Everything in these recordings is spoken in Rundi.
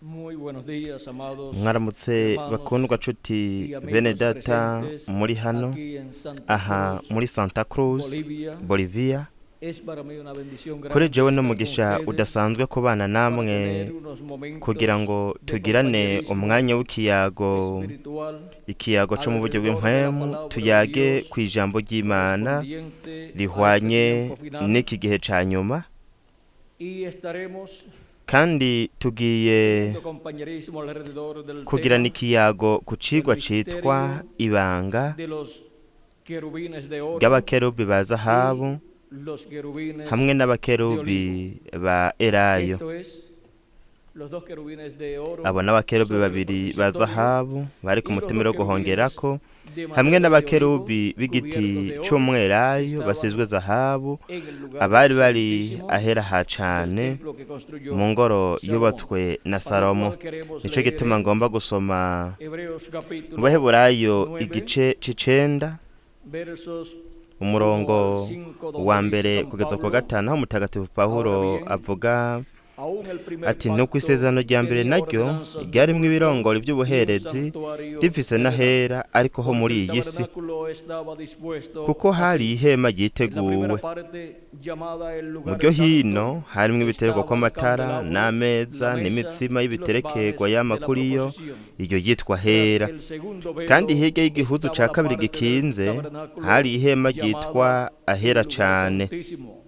Muy buenos días, amados Mwaramutse hermanos bakundwa cuti y amigos bene data presentes muri hano aquí en Santa aha Cruz, muri Santa Cruz, Bolivia. Bolivia. Es para mí una bendición Kuri grande jewe estar con n'umugisha ustedes udasanzwe kubana para namwe tener unos momentos kugira ngo de tugirane compañerismo umwanya w'ikiyago, espiritual ikiyago co mu buryo alrededor de la bw'impwemu, palabra de tuyage Dios kw'ijambo ry'Imana correspondiente a este rihwanye tiempo final n'iki gihe ca nyuma, y estaremos kandi tugiye teniendo compañerismo alrededor del kugirana tema ikiyago ku cigwa del citwa misterio ibanga de los querubines de oro ry'abakerubi ba zahabu y los querubines hamwe de n'abakerubi olivo. ba elayo. Esto es, los dos querubines de oro Abo n'abakerubi sobre el babiri ba propiciatorio zahabu bari ku y los dos mutemero wo querubines guhongerako, de hamwe madera de olivo n'abakerubi b'igiti cubiertos de oro c'umwelayo estaban basizwe zahabu, en el lugar abari bari santísimo ahera ha del cane templo que construyó mu ngoro Salomón, yubatswe na para lo Salomo. cual queremos Nico leer gituma en ngomba gusoma Hebreos mu capítulo Baheburayo 9, igice c'icenda versos 1 umurongo al 5, donde wa dice mbere San kugeza ku wa Pablo: gatanu, aho mutagatifu Pawulo Ahora bien, avuga aún el primer ati: nuko pacto isezerano rya mbere tenía naryo ordenanzas de ryarimwo culto ibirongori y un vy'ubuherezi santuario rifise terrenal, n'ahera, ariko ho porque muri el iyi si, tabernáculo estaba dispuesto kuko hari así. ihema En la ryiteguwe. primera parte, llamada el Mu lugar ryo santo, hino harimwo ibiterwa estaba el kw'amatara candelabro, n'ameza la mesa n'imitsima y los y'ibiterekerwa panes yama de la kuri yo, proposición. iyo yitwa Tras hera. el segundo Kandi velo hirya y'igihuzu estaba ca la kabiri parte del gikinze tabernáculo hari ihema ryitwa llamada el ahera lugar cane, santísimo,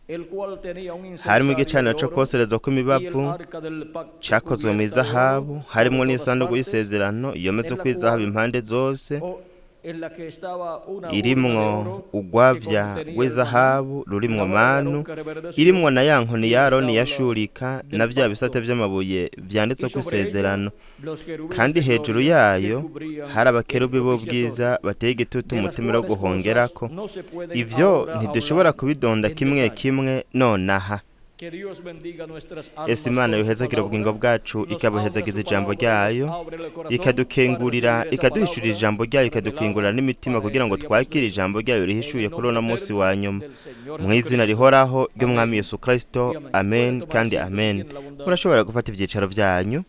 el cual tenía un harimwo incensario de igicaniro co oro kwosereza y el kw'imibavu arca del pacto cakozwe cubierta de oro mw'izahabu, por harimwo todas n'isanduku partes, y'isezerano yometse en la kw'izahabu cual impande zose, o en la que estaba una urna de irimwo oro que urwavya contenía el maná, rw'izahabu rurimwo la vara de manu, Aarón que reverdeció irimwo na ya nkoni y ya las Aroni tablas yashurika del na vya bisate pacto. vy'amabuye Y vyanditseko sobre ella isezerano. los querubines Kandi de hejuru gloria que yayo cubrían hari el abakerubi b'ubwiza propiciatorio, bateye igitutu de las umutemero wo cuales cosas guhongerako. no se pueden Ivyo ahora ntidushobora hablar kubidonda en kimwe detalle. kimwe nonaha. Que Dios bendiga nuestras Ese almas Imana con su yohezagira ubugingo palabra, bwacu, nos abra ikabuhezagiza su ijambo palabra y nos ryayo, abre el corazón para ikadukengurira, recibir esa ikaduhishurira palabra ijambo ryayo, revelada ikadukingurira n'imitima para kugira ngo este día twakire postrero. ijambo ryayo En rihishuye el kuri uno nombre munsi eterno wa nyuma, del Señor mu izina Jesucristo. rihoraho ry'Umwami Amén Yesu Kristo, y amén. Pueden amen tomar kandi asiento si amen. tienen la bondad. Murashobora gufata ivyicaro vyanyu.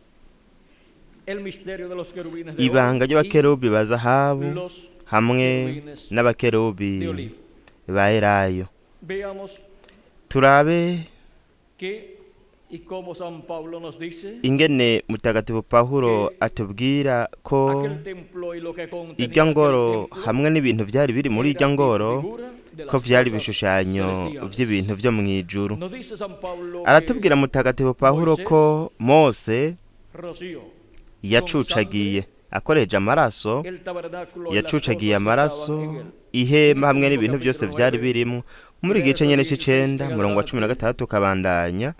El misterio de los querubines de oro Ibanga y ry'abakerubi ba zahabu los hamwe querubines de n'abakerubi olivo. ba elayo. Veamos Turabe qué y cómo San Pablo nos dice ingene mutagatifu Pawulo que atubwira ko aquel templo y lo que irya contenía aquel ngoro templo hamwe n'ibintu vyari biri muri era irya ngoro figura de ko las vyari cosas ibishushanyo celestiales. vy'ibintu vyo mw'ijuru. Nos dice San Pablo que Aratubwira mutagatifu Pawulo Moisés ko Mose roció con yacucagiye sangre akoresheje amaraso, el tabernáculo y las yacucagiye cosas que estaban amaraso en él. En ihema este hamwe mismo n'ibintu byose capítulo vyari 9 birimwo. Muri igice versos nyene 16 c'icenda en umurongo wa cumi na adelante gatandatu ukabandanya,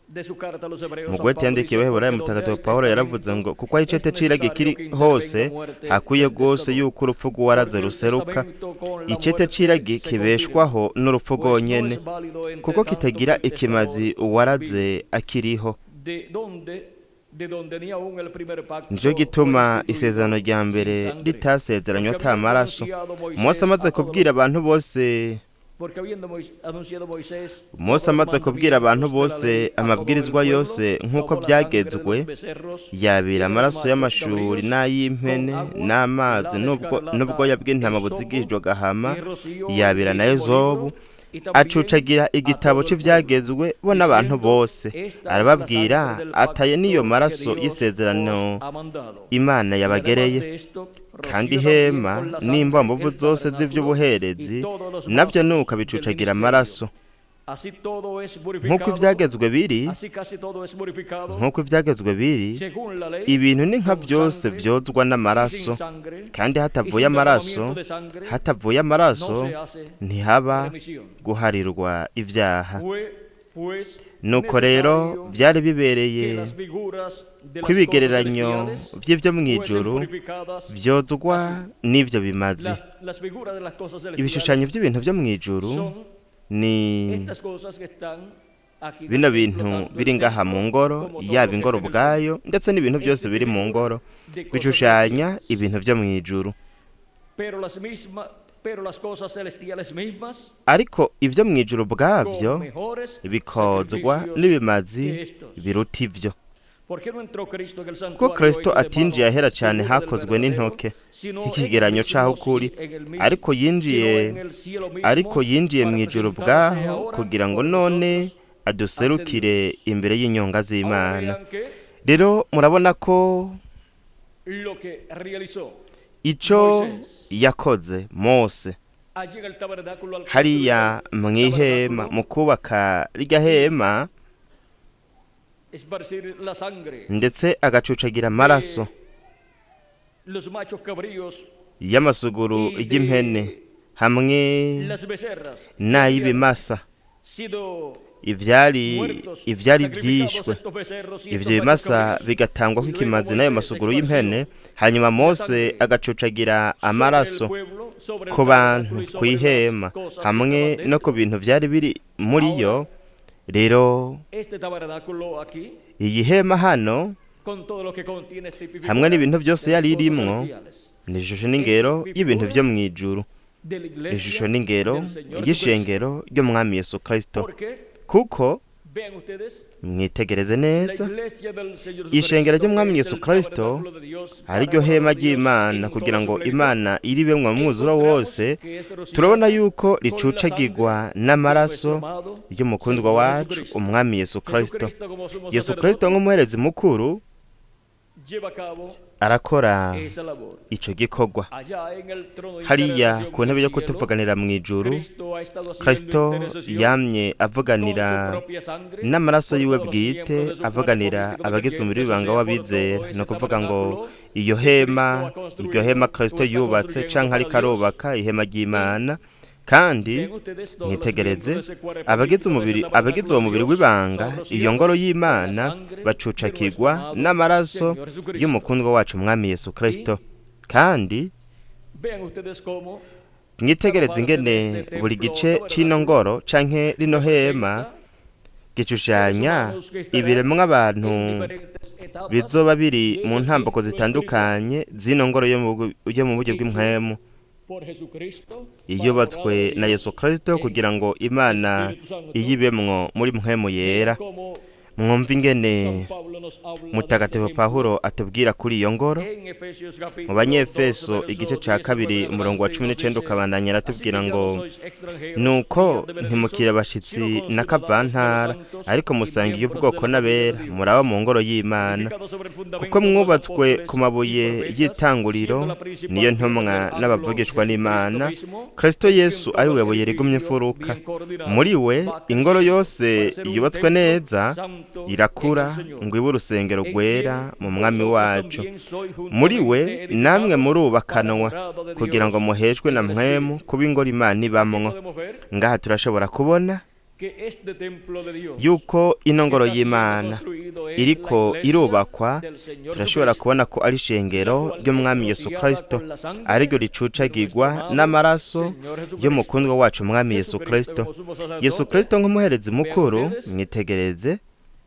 de su carta a los hebreos, mu San gwete Pablo yandikiye dice: Abaheburayo porque donde mutagatifu hay Pawulo yaravuze testamento ngo kuko aho es icete c'iragi necesario kiri que hose intervenga muerte hakwiye del rwose testador, yuko urupfu rw'uwaraze porque el ruseruka. testamento con la Icete muerte c'iragi se confirma, kibeshwaho n'urupfu pues no rwonyene, es válido entre kuko tanto kitagira que el ikimazi testador uwaraze vive. akiriho. De donde ni aún el primer Nico pacto fue gituma instituido isezerano rya sin mbere sangre, ritasezeranywe porque ata habiendo maraso. anunciado Mose Moisés amaze a todos kubwira los abantu bose, porque habiendo anunciado Moisés Mose todos los amaze kubwira abantu mandamientos de la bose ley a todo el amabwirizwa pueblo, yose nk'uko tomó la sangre de vyagezwe, los becerros y yabira de los amaraso machos y'amashuri cabríos con n'ay'impene agua, la n'amazi escarlata, n'ubwoya bw'intama el sopo, buzigijwe agahama, y roció el yabira na mismo ezobu, libro y también acucagira a igitabo todo el pueblo, c'ivyagezwe bo n'abantu diciendo: bose, Esta es la arababwira sangre del ataye n'iyo pacto que maraso Dios os y'isezerano ha mandado. Imana Y además yabagereye. de esto, Kandi roció también ihema con la sangre n'imbambavu el zose tabernáculo y z'ivy'ubuherezi todos los navyo vasos nuko del abicucagira ministerio. amaraso. Así todo es Nk'uko purificado, ivyagezwe biri, así casi todo es purificado, nk'uko ivyagezwe biri, según la ley, ibintu ni nka con vyose sangre vyozwa y sin n'amaraso, sangre, kandi y hatavuye sin amaraso, derramamiento de sangre, hatavuye no amaraso se hace ntihaba remisión. guharirwa ivyaha. Fue, pues, Nuko rero necesario vyari que bibereye las figuras de ko las cosas ibigereranyo celestiales vy'ivyo fuesen mw'ijuru purificadas vyozwa así. n'ivyo bimazi. Las figuras de las cosas Ibishushanyo celestiales vy'ibintu vyo mw'ijuru son ni estas cosas que están aquí en bino el templo, bintu tanto el biri ngaha templo mu ngoro, como todo yaba lo que ingoro está en el templo. ubwayo ndetse n'ibintu Esta byose biri mu figura ngoro de cosas bishushanya celestiales. ibintu vyo mw'ijuru. Pero las mismas Pero las cosas celestiales mismas Ariko ibyo mu ijuru ubwabyo con mejores bikozwa sacrificios n'ibimazi que estos. biruta ivyo. ¿Por qué no entró Cristo en el Kuko santuario Kristo hecho de atinjiye mano, ahera cane figura del hakozwe verdadero, n'intoke, sino en el nk'ikigeranyo c'aho mismo kuri, en el mismo- ariko yinjiye sino en el cielo mismo, ariko yinjiye mu para ijuru presentarse ubwaho ahora kugira ngo por none nosotros? aduserukire imbere y'inyonga Ahora z'Imana. vean que Rero murabona ko lo que realizó ico Moisés yakoze Mose allí en el tabernáculo al hariya construir el mw'ihema, tabernáculo, mu kubaka rirya hema, esparcir la sangre ndetse agacucagira amaraso de los machos cabríos y'amasuguru y de y'impene hamwe las becerras que habían n'ay'ibimasa, sido ivyari muertos, ivyari sacrificados vyishwe, estos becerros y ivyo estos machos bimasa cabríos, bigatangwako y luego ikimazi n'ayo Moisés masuguru esparció y'impene, hanyuma Mose sangre agacucagira sobre el amaraso pueblo, sobre el ku bantu, tabernáculo y sobre las kw'ihema, cosas que hamwe estaban no ku dentro. bintu vyari biri muri yo. Rero Este tabernáculo aquí, iyi hema hano con todo lo que contiene, es tipificada hamwe n'ibintu byose de las yari cosas irimwo, celestiales, ni ishusho n'ingero y'ibintu vyo mw'ijuru, de la iglesia ishusho n'ingero del Señor Jesucristo. y'ishengero ry'umwami Yesu Kristo. Porque Kuko vean ustedes, mwitegereze la neza, iglesia del Señor ishengero Jesucristo ry'umwami es Yesu el Kristo tabernáculo de Dios ariryo para hema morar de Dios ry'Imana, en toda kugira su ngo plenitud. Imana iribemwo mu mwuzuro Encontramos wose. que es rociada Turabona yuko con la ricucagirwa sangre de n'amaraso nuestro amado y'umukundwa Señor wacu Jesucristo. umwami Yesu Kristo. Jesucristo como sumo Yesu sacerdote Kristo nk'umuherezi mukuru lleva a cabo arakora esa labor. ico gikorwa Allá en el trono de hariya intercesión ku en ntebe el yo cielo, kutuvuganira mu ijuru. Cristo ha estado haciendo Kristo intercesión yamye con su avuganira propia sangre n'amaraso por yiwe todos los bwite, miembros de su cuerpo avuganira místico abagize umubiri dependiente, o w'ibanga sea, por w'abizera. todo Ni ese ukuvuga ngo tabernáculo iyo que hema, Cristo ha iryo construido hema o Kristo está yubatse construyendo canke ariko para Dios. arubaka ihema ry'Imana. Kandi Vean ustedes, todos los mwitegereze, miembros de ese cuerpo abagize místico de ese umubiri, abagize tabernáculo uwo de mubiri Dios w'ibanga, son iyo ngoro rociados con la y'Imana, sangre de nuestro bacucakirwa amado n'amaraso Señor Jesucristo. y'umukundwa wacu umwami Yesu Kristo. Y Kandi vean ustedes cómo mwitegereze cada parte de ingene este buri templo o gice c'ino tabernáculo ngoro canke rino hema representa seres gishushanya humanos que estarán ibiremwa abantu en diferentes etapas bizoba biri de mu ese ntambako templo espiritual zitandukanye z'ino ngoro yo mu buryo hecho bw'impwemu, por Jesucristo para morada yubatswe de na Yesu Dios Kristo en kugira ngo Imana Espíritu Santo. iyibemwo muri mpwemu Vean yera. cómo Mwumva ingene San Pablo nos habla de este Mutagatifu templo Pawulo atubwira kuri iyo ngoro en Efesios mu capítulo 2, Banyefeso verso igice ca 19 kabiri en umurongo wa adelante, cumi nos n'icenda dice: ukabandanya Así aratubwira que ya ngo no sois extranjeros nuko ni advenedizos, ntimukiri abashitsi sino conciudadanos de los n'akavantara, santos ariko y musangiye miembros de ubwoko la familia n'abera, de Dios, muraba mu ngoro y'Imana, edificados sobre el kuko fundamento de los mwubatswe ku apóstoles y mabuye profetas, y'itanguriro, siendo la principal niyo piedra ntumwa del ángulo n'abavugishwa Jesucristo n'Imana, mismo, Kristo en quien Yesu ari todo we el buye rigumye edificio imfuruka. bien coordinado Muri we va ingoro creciendo yose para ser un yubatswe templo neza santo en el irakura Señor, ngo ibe urusengero en rwera quien mu mwami vosotros wacu. también sois Muri we juntamente namwe edificados para murubakanwa morada de kugira ngo Dios muheshwe na en el mpwemu Espíritu. kuba ingoro Imana Aquí ibamwo. podemos ver Ngaha turashobora kubona que este templo de Dios yuko ino que ngoro está siendo y'Imana construido es la iriko iglesia irubakwa, del Señor turashobora Jesucristo, kubona ko ari la ishengero cual es ry'umwami Yesu rociada Kristo, con la sangre ariryo de nuestro ricucagirwa amado n'amaraso Señor Jesucristo. y'umukundwa wacu umwami Yesu Jesucristo Kristo. como sumo Yesu sacerdote, Kristo nk'umuherezi vean mukuru, ustedes, mwitegereze,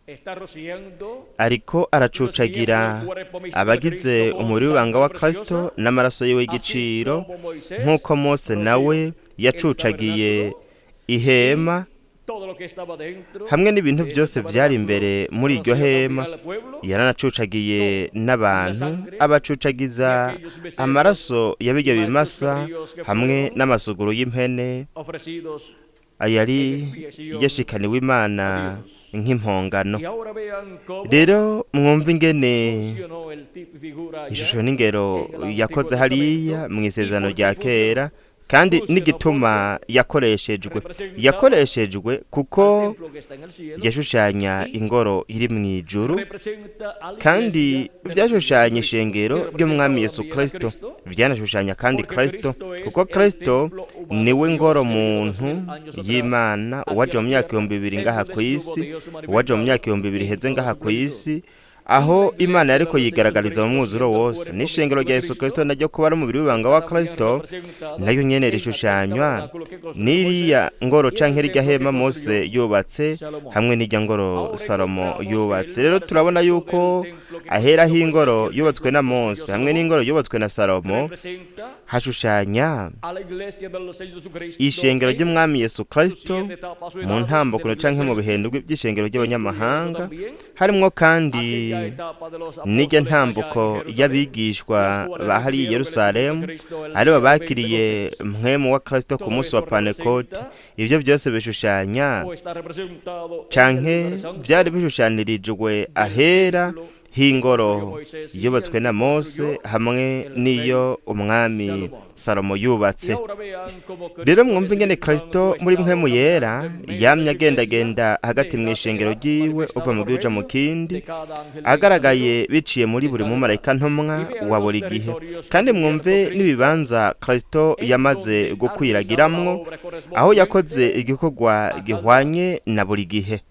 está rociando ariko los miembros aracucagira del cuerpo místico de abagize Cristo con su umubiri w'ibanga sangre wa Kristo preciosa, n'amaraso yiwe así y'igiciro, como Moisés nk'uko Mose roció nawe el yacucagiye tabernáculo ihema y todo lo que estaba dentro hamwe n'ibintu de ese byose byari tabernáculo, imbere muri iryo roció también hema, al pueblo yaranacucagiye con la n'abantu, sangre de abacucagiza aquellos becerros amaraso ya y birya machos bimasa cabríos que hamwe fueron n'amasuguru y'impene ofrecidos ayari en expiación yashikaniwe a Imana Dios. nk'impongano. Y ahora vean cómo Rero mwumve ingene funcionó el tipo y figura ishusho allá n'ingero en el Antiguo yakoze hariya Testamento mu y isezerano por rya qué funcionó. kera, kandi Funcionó n'igituma porque yakoreshejwe, representaba yakoreshejwe al kuko templo que está en el cielo yashushanya y ingoro iri mu ijuru, representa a la kandi iglesia del Señor byashushanya Jesucristo, ishengero y ry'umwami representaba Yesu también a Kristo, Cristo, byanashushanya kandi porque Kristo, Cristo es kuko el Kristo templo humano niwe de Dios ngoro que vino muntu 2000 años atrás y'Imana, aquí uwaje a mu la myaka tierra, 2000 en ngaha donde ku estuvo isi, Dios uwaje mu myaka manifestado 2000 en iheze toda ngaha su ku plenitud. isi, Y aho la Imana iglesia yariko del Señor yigaragariza mu Jesucristo, mwuzuro siendo el wose, cuerpo n'ishengero místico de rya Yesu Cristo, Kristo naryo kuba ari umubiri w'ibanga está wa también Kristo, representada nayo nyene en aquel rishushanywa tabernáculo que construyó n'iriya Moisés ngoro y en el canke rirya templo que hema Mose construyó yubatse Salomón. hamwe n'irya ngoro Ahora Salomo encontramos que yubatse. el Rero lugar turabona santo yuko del templo que ahera construyó Moisés h'ingoro y el yubatswe templo na que construyó Mose hamwe Salomón n'ingoro yubatswe na Salomo representa Hashushanya a la iglesia del Señor Jesucristo ishengero en ry'umwami Yesu sus Kristo siete etapas o mu edades ntambukano de la canke mu iglesia, bihendwe by'ishengero ry'abanyamahanga, también harimwo kandi aquella etapa de los n'irya apóstoles allá en ntambuko Jerusalén, y'abigishwa los cuales ba hariya i recibieron el Espíritu de Yerusalemu, Cristo el aribo día de bakiriye Pentecostés. mpwemu wa Kristo ku Todo munsi wa eso Pantekote. representa Ivyo byose bishushanya o está representado en el canke lugar santo vyari bishushanirijwe del ahera templo h'ingoro yubatswe na Mose hamwe n'iyo umwami Salomo yubatse. Y ahora vean cómo Cristo Rero mwumve ingene Espíritu Santo Kristo muri mpwemu estaba yera caminando en medio yamye de su iglesia, agendagenda hagati de mu edad en ishengero edad, ryiwe, manifestado uva mu por gihugu uja mu medio kindi, de cada ángel agaragaye biciye muri de buri cada mumarayika edad. ntumwa Y vean wa los buri gihe. territorios que Kandi ha mwumve cubierto Cristo, n'ibibanza Kristo en yamaze donde ha realizado la gukwiragiramwo, obra aho yakoze correspondiente igikorwa a cada gihwanye na buri gihe.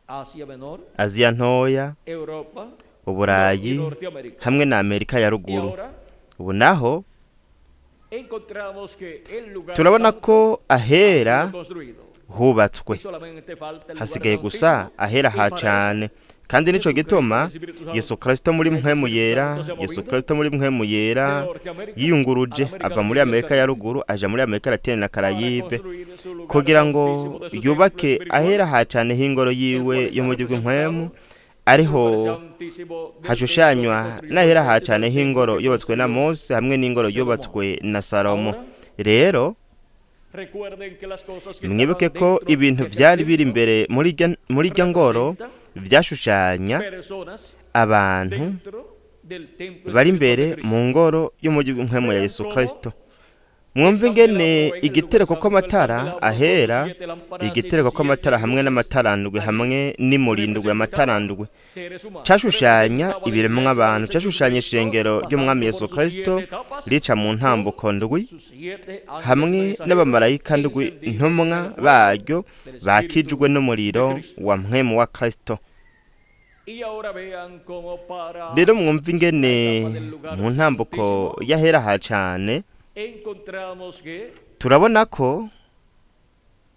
Asia Menor, Aziya ntoya, Europa y Uburayi Norteamérica. hamwe na Amerika ya Y ruguru. ahora Ubu naho encontramos que el lugar turabona santo ko ha ahera sido construido. hubatswe, Y solamente falta el lugar hasigaye gusa santísimo. ahera Y ha para eso, cane. Kandi nico Jesucristo, gituma el Espíritu Santo, Yesu Kristo muri el mpwemu Espíritu yera, Santo se ha Yesu movido Kristo muri mpwemu yera de Norteamérica a yiyunguruje la América ava muri Latina y el Amerika ya Caribe ruguru aja muri Amerika Latine na para Karayibe, construir su lugar kugira ngo santísimo de su templo yubake espiritual, ahera ha cane h'ingoro el yiwe cual yo está mu buryo bw'impwemu, representado ariho en el lugar santísimo del templo que hashushanywa construyó n'ahera ha Moisés y cane del templo h'ingoro que yubatswe na construyó Mose hamwe n'ingoro Salomón. yubatswe na Salomo. Ahora, Rero recuerden que las cosas que mwibuke estaban ko dentro de ibintu aquel vyari biri templo imbere muri irya ngoro representan vyashushanya personas abantu dentro del templo bari espiritual de imbere Cristo. mu ngoro y'umujyi w'impwemu ya Vean Yesu cómo Kristo. Mwumve el ingene candelabro en el lugar igitereko santo, el kw'amatara candelabro con sus ahera, siete lámparas y sus igitereko siete kw'amatara hamwe luces n'amatara ndwi allí hamwe n'imurindwi amatara representaba ndwi seres humanos, cashushanya representaba la ibiremwa iglesia del abantu, Señor cashushanya Jesucristo ishengero ry'umwami pasando Yesu por sus Kristo siete etapas rica mu con ntambuko ndwi sus siete ángeles hamwe mensajeros n'abamarayika ndwi encendidos ntumwa en el fuego baryo del Espíritu bakijwe de n'umuriro Cristo. wa mpwemu wa Kristo. Y ahora vean cómo para Rero mwumve la ingene etapa del lugar mu ntambuko santísimo y'ahera ha cane encontramos que turabona ko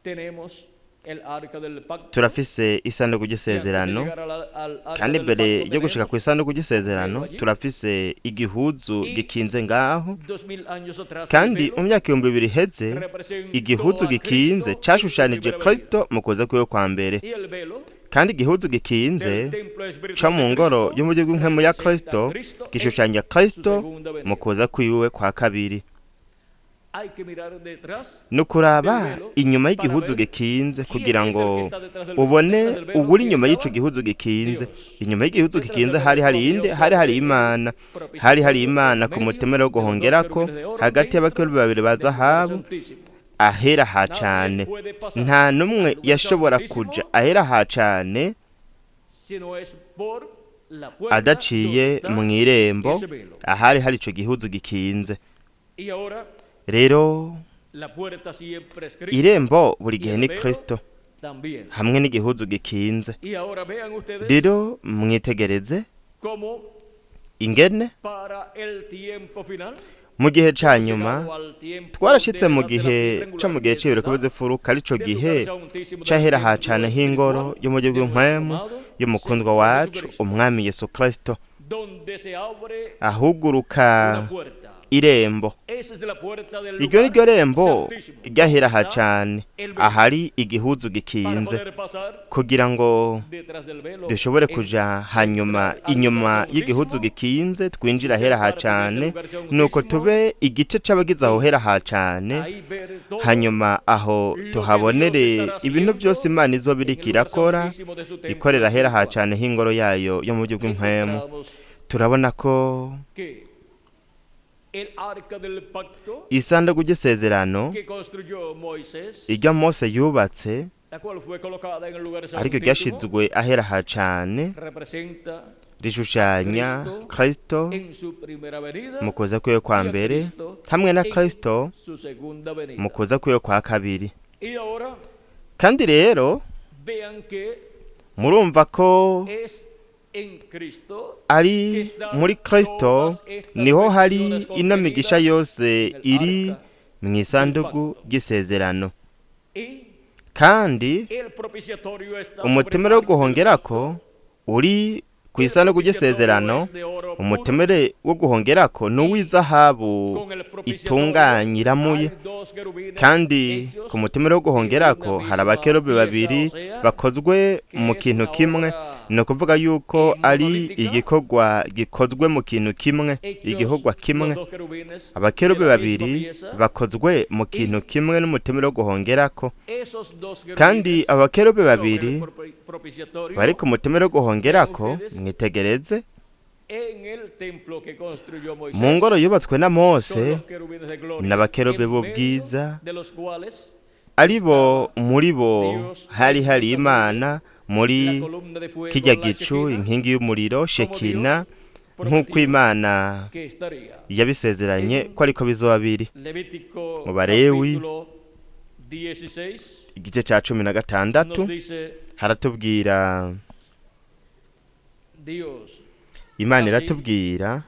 tenemos el arca del pacto. turafise isanduku Y antes de ry'isezerano, llegar al arca kandi del imbere pacto yo gushika tenemos ku isanduku ry'isezerano velo allí. turafise igihuzu Y gikinze ngaho. 2000 años atrás el Kandi velo mu myaka 2000 iheze representó igihuzu a gikinze Cristo en su cashushanije primera venida. Kristo mu kuza kwiwe kwa mbere, Y el velo kandi igihuzu gikinze del templo co espiritual mu de ngoro Cristo y'umujyi w'impwemu ya representa a Kristo Cristo en gishushanya su Kristo segunda mu venida. kuza kwiwe kwa kabiri. Hay que mirar detrás No kuraba del velo inyuma para y'igihuzu ver gikinze quién kugira es el ngo que está detrás del, ubone detrás del velo. uburi ¿Quién inyuma y'ico estaba? gihuzu gikinze. Dios. Inyuma y'igihuzu Detrás gikinze del hari velo hari estaba inde? Dios Hari hari sobre el Imana, hari hari propiciatorio en Imana ku medio mutemero wo de los dos guhongerako querubines de oro hagati dentro y'abakerubi babiri ba del lugar zahabu santísimo. ahera ha Nadie cane. puede pasar Nta n'umwe al lugar yashobora santísimo kuja ahera ha cane si no es por la puerta donde adaciye está mw'irembo ese velo. ahari hari ico gihuzu gikinze. Y ahora Rero la puerta siempre es Cristo irembo buri y gihe el ni velo Kristo también. hamwe n'igihuzu gikinze. Y ahora vean ustedes Rero mwitegereze cómo ingene para el tiempo final mu gihe ca hemos nyuma llegado al tiempo twarashitse de mu la de la gihe co triangular mu gihe c'ibirori edad by'imfuruka, arico del gihe lugar santísimo del c'ahera ha templo cane h'ingoro espiritual y'umujyi de nuestro w'impwemu amado y'umukundwa Señor wacu Jesucristo, umwami Yesu Kristo, donde se abre ahuguruka una puerta. irembo. Esa es la puerta del Iryo ni lugar ryo rembo santísimo, ry'ahera donde ha está cane el velo, ahari igihuzu para gikinze, poder pasar kugira ngo detrás del velo, dushobore kuja hanyuma entrar al lugar inyuma y'igihuzu santísimo gikinze twinjira y ahera ser ha parte de ese cane, lugar nuko santísimo tube igice c'abagize aho hera ha cane. ahí ver todo Hanyuma aho lo que Dios tuhabonere estará ibintu byose haciendo Imana izoba en el iriko lugar irakora, santísimo de su templo ikorera ahera ha espiritual. cane h'ingoro yayo yo mu buryo bw'impwemu. Encontramos Turabona ko que el arca del pacto isanduku ry'isezerano que construyó Moisés, iryo Mose yubatse, la cual fue colocada en el lugar ariko santísimo, ryashizwe ahera ha cane, representa rishushanya Cristo Kristo en su primera venida mu kuza kwiwe kwa y a mbere Cristo hamwe na en Kristo su segunda mu venida. kuza kwiwe kwa kabiri. Y ahora Kandi rero vean que murumva ko es en Cristo que ari están muri Kristo todas estas niho hari bendiciones ino migisha contenidas yose en el iri arca mu del isanduku pacto. ry'isezerano. Y Kandi el propiciatorio está sobre el umutemero wo arca del pacto guhongerako uri Ku isanduku ry'isezerano, umutemere wo guhongerako ni uw'izahabu itunganye iramuye, kandi ku mutemere wo guhongerako hari abakerubi babiri bakozwe mu kintu kimwe. Ni ukuvuga yuko ari igikorwa gikozwe mu kintu kimwe, igikorwa kimwe. Abakerubi babiri bakozwe mu kintu kimwe n'umutemere wo guhongerako, kandi abakerubi babiri bari ku mutemere wo guhongerako, mwitegereze, mu ngoro yubatswe na Mose, n'abakerubi b'ubwiza, ari bo muri bo hari Imana muri kijya gicu, inkingi y'umuriro Shekina, nk'uko Imana yabisezeranye ko ariko bizoba biri. Mu Balewi igice cya 16 haratubwira, Imana iratubwira,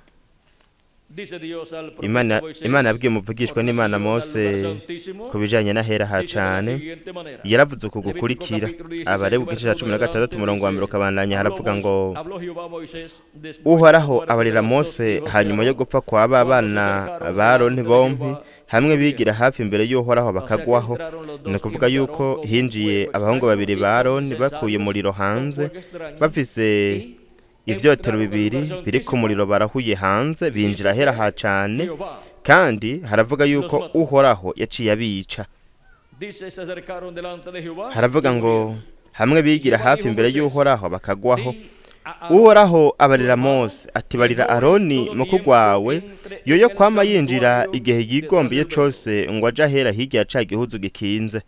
Imana yabwiye umuvugishwa n'Imana Mose ku bijanye n'ahera ha cane, yaravuze uku gukurikira. Abalewi igice cya 16 umurongo wa mbere ukabandanya, haravuga ngo: Uhoraho abarira Mose hanyuma yo gupfa kwa ba bana ba Aroni bompi, hamwe bigira hafi imbere y'Uhoraho bakagwaho. Ni ukuvuga yuko hinjiye abahungu babiri ba Aroni bakuye umuriro hanze, bafise ivyotero bibiri biri ku muriro barahuye hanze, binjira ahera ha cane, kandi haravuga yuko Uhoraho yaciye abica. Haravuga ngo hamwe bigira hafi imbere y'Uhoraho bakagwaho. Uhoraho abarira Mose ati: barira Aroni mukuru wawe yoyo kwama yinjira igihe yigombiye cose ngo aje ahera hirya ya ca gihuzu gikinze.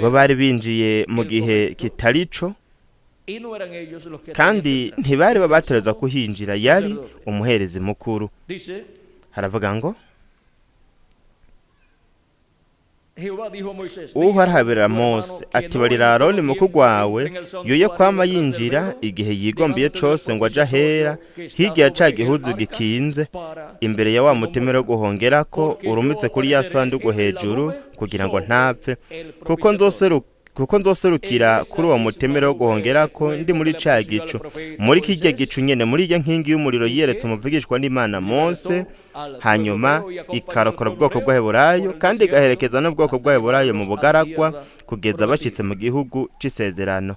Bo bari binjiye mu gihe kitari co, kandi ntibari babatereza kuhinjira, yari umuherezi mukuru. Haravuga ngo: Uhoraho abarira Mose ati: barira Aroni mukuru wawe yoye kwama yinjira igihe yigombiye cose ngo aje ahera hirya ya ca gihuzu gikinze, imbere ya wa mutemere wo guhongerako urumitse kuri ya sanduku hejuru, kugira ngo ntapfe, kuko nzoserukira kuri uwo mutemere wo guhongerako ndi muri ca gicu. Muri kirya gicu nyene, muri irya nkingi y'umuriro yiyeretse umuvugishwa n'Imana Mose, hanyuma ikarokora ubwoko bw'Abaheburayo, kandi igaherekeza n'ubwoko bw'Abaheburayo mu bugaragwa kugeza bashitse mu gihugu c'isezerano.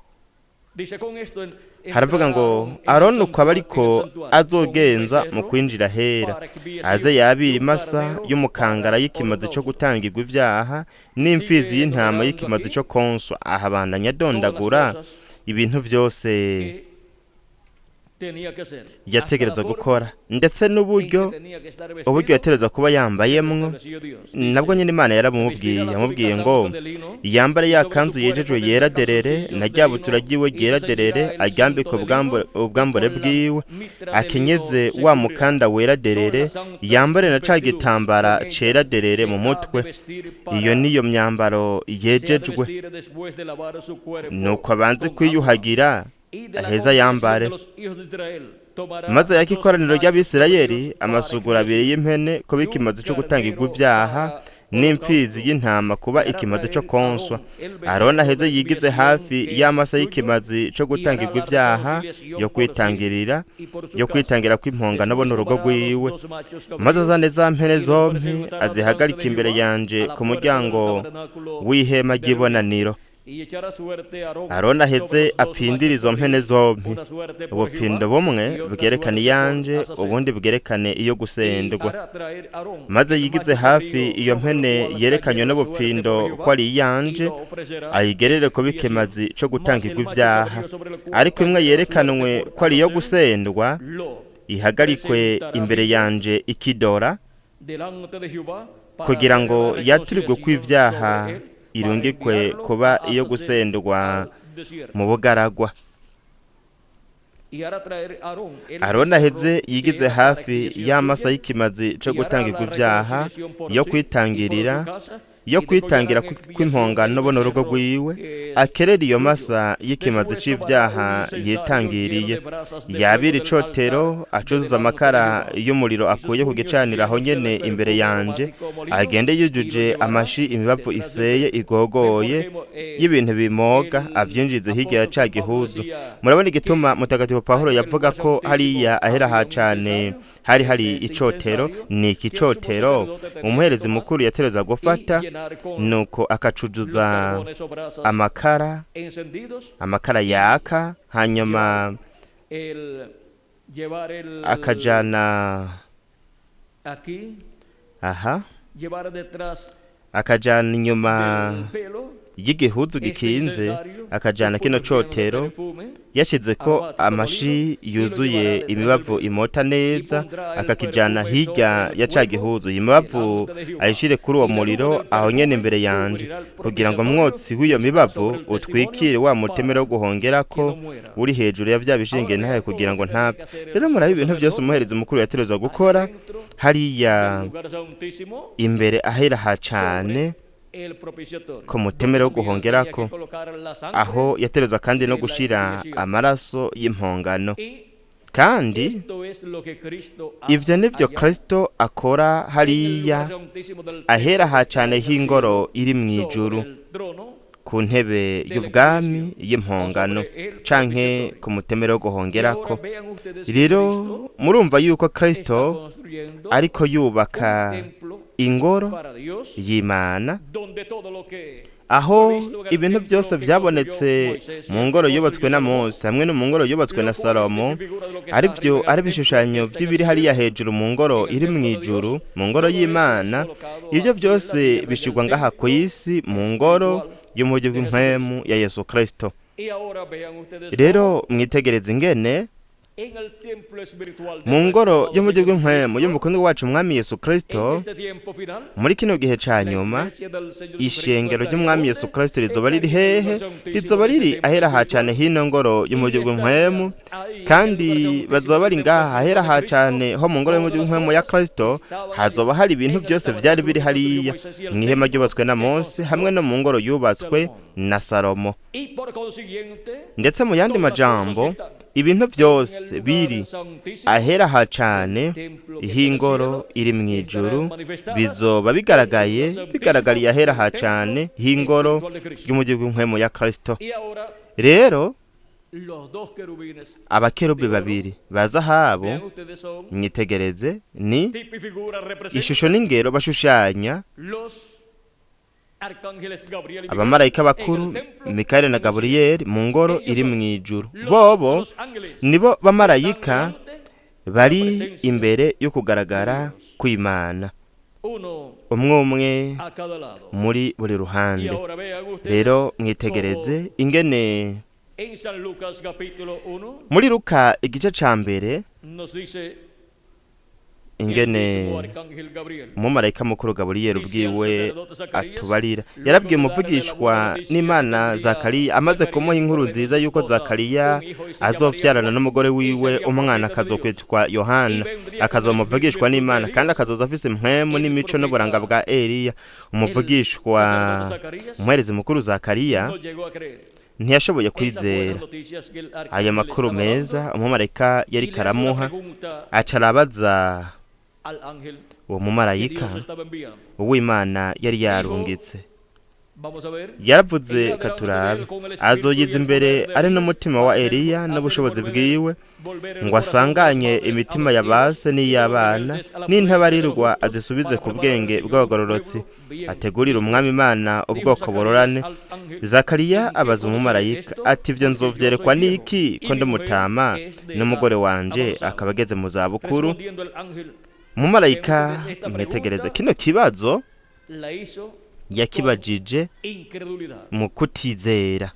Haravuga ngo Aroni uko aba ariko azogenza mu kwinjira ahera, aze yabira imasa y'umukangara y'ikimazi co gutangirwa ivyaha, n'imfizi y'intama y'ikimazi co konswa. Ahabandanya adondagura ibintu vyose yategerezwa gukora, ndetse n'uburyo uburyo yategerezwa kuba yambayemwo, nabwo nyine Imana yaramubwiye, yamubwiye ngo yambare ya kanzu yejejwe yera derere, na rya butura ryiwe ryera derere, aryambike ubwambure bwiwe, akenyeze wa mukanda wera derere, yambare na ca gitambara cera derere mu mutwe. Iyo niyo myambaro yejejwe. Nuko abanze kwiyuhagira aheza yambare. Maze yaka ikoraniro ry'Abisirayeli amasuguro abiri y'impene kuba ikimazi co gutangirwa ivyaha, n'imfizi y'intama kuba ikimazi co konswa. Aroni aheze yigize hafi y'amasa y'ikimazi co gutangirwa ivyaha yo kwitangirira, yo kwitangira kw'impongano bo n'urugo rwiwe. Maze azane za mpene zompi azihagarike imbere yanje ku muryango w'ihema ry'ibonaniro. Aroni aheze apfindire izo mpene zompi, ubupfindo bumwe bwerekane iyanje, ubundi bwerekane iyo gusendwa. Maze yigize hafi iyo mpene yerekanywe n'ubupfindo ko ari iyanje, ayigerere kuba ikimazi co gutangirwa ivyaha. Ariko imwe yerekanwe ko ari iyo gusendwa, ihagarikwe imbere yanje ikidora, kugira ngo yaturirwe kw'ivyaha, irungikwe kuba iyo gusendwa mu bugaragwa. Aroni aheze yigize hafi y'amasa y'ikimazi co gutangirwa ivyaha yo kwitangirira, Yo kwitangira kw'impongano bo n'urugo rwiwe, akerera iyo masa y'ikimazi c'ivyaha yitangiriye, yabira icotero, acuzuza amakara y'umuriro akuye ku gicaniro aho nyene imbere yanje, agende yujuje amashi imibavu iseye igogoye y'ibintu bimoga, avyinjize hirya ya ca gihuzu. Murabona igituma Mutagatifu Pawulo yavuga ko hariya ahera ha cane hari hari icotero. Ni iki cotero umuherezi mukuru yatereza gufata, nuko akacuzuza amakara, amakara yaka, hanyuma akajana aha, akajana inyuma y'igihuzu gikinze, akajana kino cotero yashize ko amashi yuzuye imibavu imota neza, akakijana hirya ya ca gihuzu. Imibavu ayishire kuri uwo muriro aho nyene imbere yanje, kugira ngo umwotsi w'iyo mibavu utwikire wa mutemero wo guhongerako uri hejuru ya vya bishinge ntahe, kugira ngo ntapfe. Rero murabe ibintu byose umuherezi mukuru yaterezwa gukora hariya imbere ahera ha cane ku mutemero wo guhongerako, aho yatereza kandi no gushira amaraso y'impongano. Kandi ivyo nivyo Kristo akora hariya ahera ha cane h'ingoro iri mw'ijuru, ku ntebe y'ubwami y'impongano, canke ku mutemero wo guhongerako. Rero murumva yuko Kristo ariko yubaka ingoro y'Imana, aho ibintu byose byabonetse mu ngoro yubatswe na Mose hamwe no mu ngoro yubatswe na Salomo, aribyo ari ibishushanyo by'ibiri hariya hejuru mu ngoro iri mu ijuru, mu ngoro y'Imana. Ibyo byose bishirwa ngaha ku isi mu ngoro y'umujyi bw'impwemu ya Yesu Kristo. Rero mwitegereze ingene mu ngoro y'umujyi bw'impwemu y'umukundwa wacu Umwami Yesu Kristo, muri kino gihe ca nyuma, ishengero ry'Umwami Yesu Kristo rizoba riri hehe? Rizoba riri ahera ha cane hino ngoro y'umujyi bw'impwemu, kandi bazoba bari ngaha ahera ha cane ho mu ngoro y'umujyi bw'impwemu ya Kristo. Hazoba hari ibintu byose vyari biri hariya mw'ihema ryubatswe na Mose hamwe no mu ngoro yubatswe na Salomo. Ndetse mu yandi majambo, ibintu byose biri ahera ha cane h'ingoro iri mu ijuru bizoba bigaragaye, bigaragariye ahera ha cane h'ingoro y'umujyi w'impwemu ya Kristo. Rero abakerubi babiri ba zahabu, mwitegereze, ni ishusho n'ingero bashushanya abamarayika bakuru Mikayeli na Gaburiyeli mu ngoro iri mu ijuru. Bobo nibo bamarayika bari imbere yo kugaragara kw'Imana, umwe umwe muri buri ruhande. Rero mwitegereze ingene muri Luka igice ca mbere, ingene umumarayika mukuru Gaburiyeli ubwiwe atubarira. Yarabwiye umuvugishwa n'Imana Zakariya, amaze kumuha inkuru nziza yuko Zakariya azovyarana n'umugore wiwe umwana akazokwitwa Yohana, akazomuvugishwa n'Imana, kandi akazoza afise impwemu n'imico n'uburanga bwa Eliya. Umuvugishwa umuherezi mukuru Zakariya ntiyashoboye kwizera ayo makuru meza umumarayika yari karamuha, aca arabaza uwo mumarayika uw'Imana yari yarungitse. Yaravuze katurabe, azoyiza imbere ari n'umutima wa Eliya n'ubushobozi bwiwe, ngo asanganye imitima ya base n'iy'abana n'intabarirwa, azisubize ku bwenge bw'abagororotsi, ategurire Umwami Imana ubwoko bororane. Zakariya abaza umumarayika ati: ivyo nzovyerekwa n'iki ko ndi mutama n'umugore wanje akaba ageze mu zabukuru? Umumarayika, mwitegereze kino kibazo, yakibajije mu kutizera.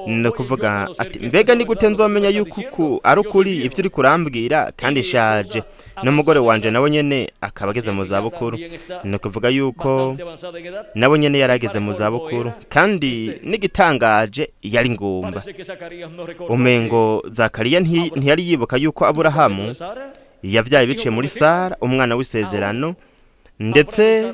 Ni ukuvuga ati: mbega ni gute nzomenya yuko uku ari ukuri ibyo uri kurambwira, kandi ishaje, n'umugore wanje nawe nyene akaba ageze mu zabukuru? Ni ukuvuga yuko nawe nyene yari ageze mu zabukuru, kandi n'igitangaje yari ngumba. Umengo Zakariya ntiyari yibuka yuko Aburahamu yavyaye biciye muri Sara, umwana w'isezerano, Ndetse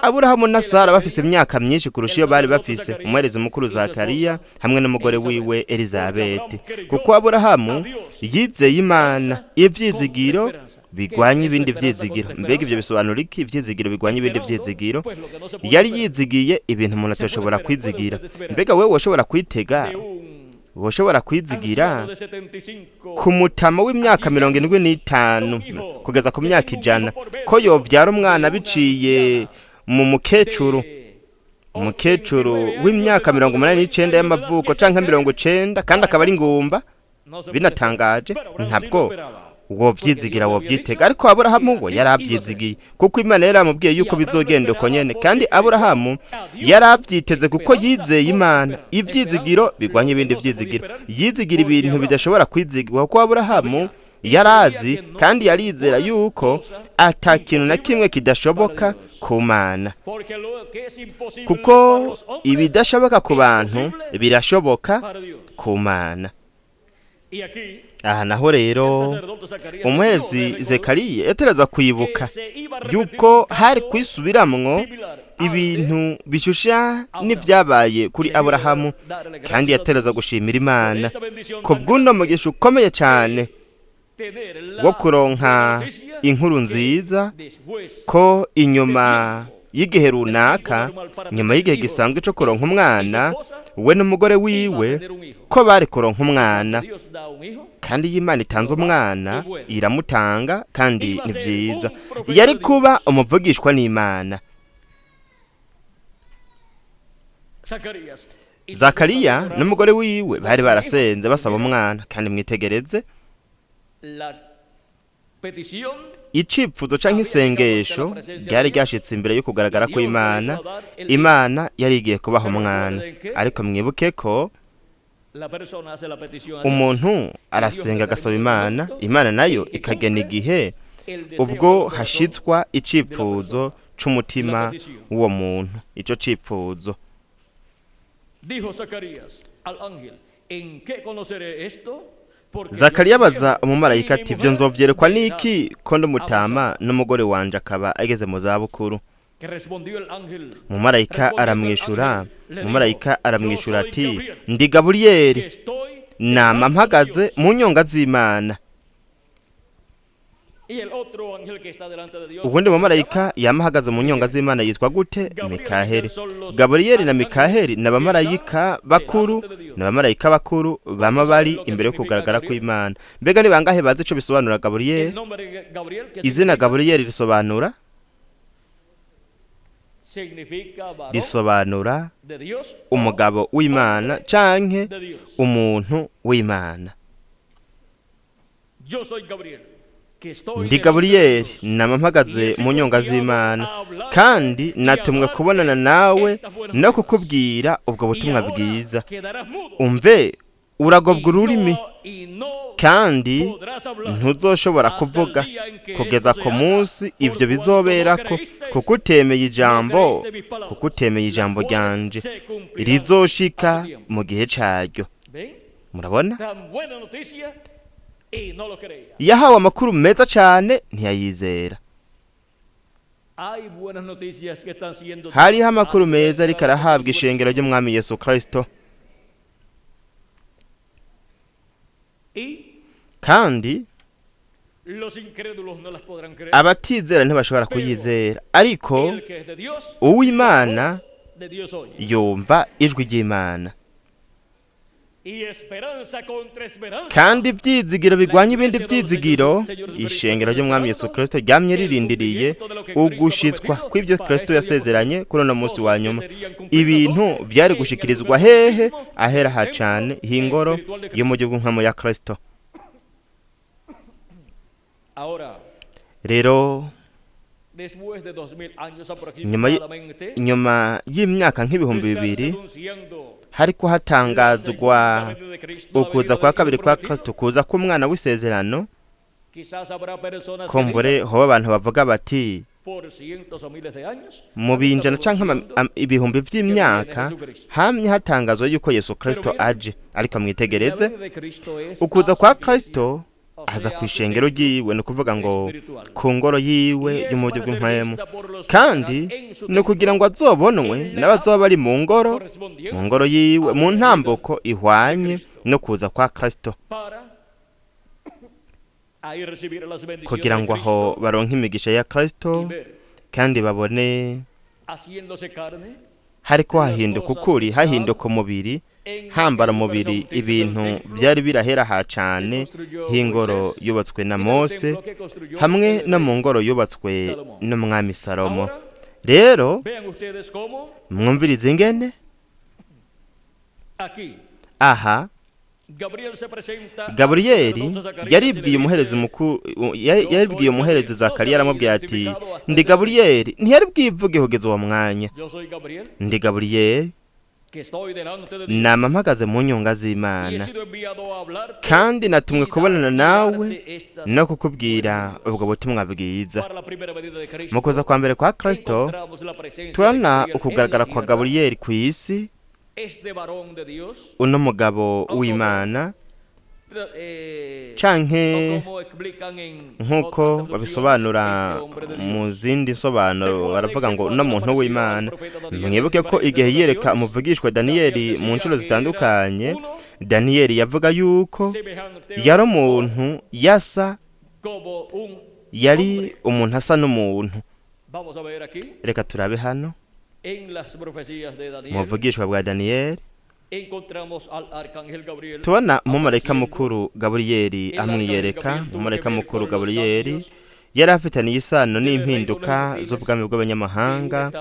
Aburahamu na Sara bafise imyaka myinshi kurusha iyo bari bafise, umuherezi mukuru Zakariya hamwe n'umugore wiwe Elizabeti, kuko Aburahamu yizeye Imana. Ivyizigiro bigwanya ibindi vyizigiro. Mbega ivyo bisobanura iki? Ivyizigiro bigwanya ibindi vyizigiro. Yari yizigiye ibintu umuntu atashobora kwizigira. Mbega wewe woshobora kwitega, woshobora kwizigira ku mutama w'imyaka 75 kugeza ku myaka 100 ko yovyara umwana biciye mu mukecuru, umukecuru w'imyaka 89 y'amavuko canke 90, kandi akaba ari ngumba? Binatangaje, ntabwo wovyizigira, wovyitega. Ariko Aburahamu we yaravyizigiye, kuko Imana yaramubwiye yuko bizogenda uko nyene, kandi Aburahamu yaravyiteze kuko yizeye Imana. Ivyizigiro bigwanya ibindi vyizigiro. Yizigira ibintu bidashobora kwizigirwa, kuko Aburahamu yarazi kandi yarizera yuko ata kintu na kimwe kidashoboka ku Mana, kuko ibidashoboka ku bantu birashoboka ku Mana. Aha naho rero umuherezi Zekariya yatereza kwibuka yuko hari kwisubiramwo ibintu bishusha n'ibyabaye kuri Aburahamu, kandi yatereza gushimira Imana ku bw'uno mugisha ukomeye cyane wo kuronka inkuru nziza ko inyuma y'igihe runaka, nyuma y'igihe gisanzwe cyo kuronka umwana, we n'umugore wiwe ko bari kuronka umwana. Kandi iyo Imana itanze umwana iramutanga, kandi ni byiza. Yari kuba umuvugishwa n'Imana. Zakariya n'umugore wiwe bari barasenze basaba umwana, kandi mwitegereze icipfuzo canke isengesho ryari ryashitse imbere yo kugaragara kw'Imana. Imana yari igiye kubaha umwana, ariko mwibuke ko umuntu arasenga agasaba Imana, Imana nayo ikagena igihe ubwo hashitswa icipfuzo c'umutima w'uwo muntu. Ico cipfuzo. Zakariya abaza umumarayika ati: "Ivyo nzovyerekwa n'iki ko ndi umutama n'umugore wanje akaba ageze mu zabukuru?" Umumarayika aramwishura, umumarayika aramwishura ati: "Ndi Gaburiyeli, nama mpagaze mu nyonga z'Imana." Ubundi mumarayika yama ahagaze mu nyonga z'Imana yitwa gute? Mikaheli. Gaburiyeli na Mikaheli ni abamarayika bakuru, ni abamarayika bakuru bama bari imbere yo kugaragara kw'Imana. Mbega ni bangahe bazi ico bisobanura Gaburiyeli? Izina Gaburiyeli risobanura umugabo w'Imana canke umuntu w'Imana. Ndi Gaburiyeli, nama mpagaze mu nyonga z'Imana, kandi natumwe kubonana nawe no kukubwira ubwo butumwa bwiza. Umve, uragobwa ururimi kandi ntuzoshobora kuvuga kugeza ku munsi ivyo bizoberako, kuko utemeye ijambo, kuko utemeye ijambo ryanje rizoshika mu gihe caryo. Murabona, yahawe amakuru meza cyane ntiyayizera. Hariho amakuru meza ariko arahabwa ishengero ry'Umwami Yesu Kristo, kandi abatizera ntibashobora kuyizera, ariko uw'Imana yumva ijwi ry'Imana. Kandi ibyizigiro bigwanya ibindi byizigiro, ishengero ry'Umwami Yesu Kristo ryamye ririndiriye ugushitswa kw'ibyo Kristo yasezeranye kuri uno munsi wa nyuma. Ibintu byari gushikirizwa hehe? Ahera hacane h'ingoro yo mu gihugu nkamo ya Kristo. Rero nyuma y'imyaka nk'2000 hariko hatangazwa ukuza kwa kabiri kwa Kristo, kuza k'umwana w'isezerano. Kumbure hoba abantu bavuga bati mu binjana canke ibihumbi vy'imyaka hamye hatangazwa yuko Yesu Kristo aje, ariko mwitegereze ukuza kwa Kristo Aza ku ishengero ryiwe, ni ukuvuga ngo ku ngoro yiwe yo mu buryo bw'impwemu, kandi ni ukugira ngo azobonwe n'abazoba bari mu ngoro yiwe mu ntambuko ihwanye no kuza kwa Kristo, kugira ngo aho baronke imigisha ya Kristo kandi babone hariko hahinduka ukuri, hahinduka umubiri, hambara umubiri ibintu byari birahera ha cane h'ingoro yubatswe na Mose hamwe no mu ngoro yubatswe n'umwami Salomo. Rero mwumvirize ingene aha Gaburiyeli yaribwiye umuherezi mukuru, yaribwiye umuherezi Zakariya, aramubwira ati: "Ndi Gaburiyeli." Ntiyari bwivuge kugeza uwo mwanya. "Ndi Gaburiyeli, nama mpagaze mu nyunga z'Imana, kandi natumwe kubonana nawe no kukubwira ubwo butumwa bwiza." Mu kuza kwa mbere kwa Kristo turabona ukugaragara kwa Gaburiyeli ku isi, uno mugabo w'Imana, canke nk'uko babisobanura mu zindi nsobanuro, baravuga ngo uno muntu w'Imana. Mwibuke ko igihe yereka umuvugishwa Daniyeli mu nshuro zitandukanye, Daniyeli yavuga yuko yari umuntu yasa, yari umuntu asa n'umuntu. Reka turabe hano mu buvugishwa bwa Daniyeli, tubona umumarayika mukuru Gaburiyeli amwiyereka. Umumarayika mukuru Gaburiyeli yari afitaniye isano n'impinduka z'ubwami bw'abanyamahanga,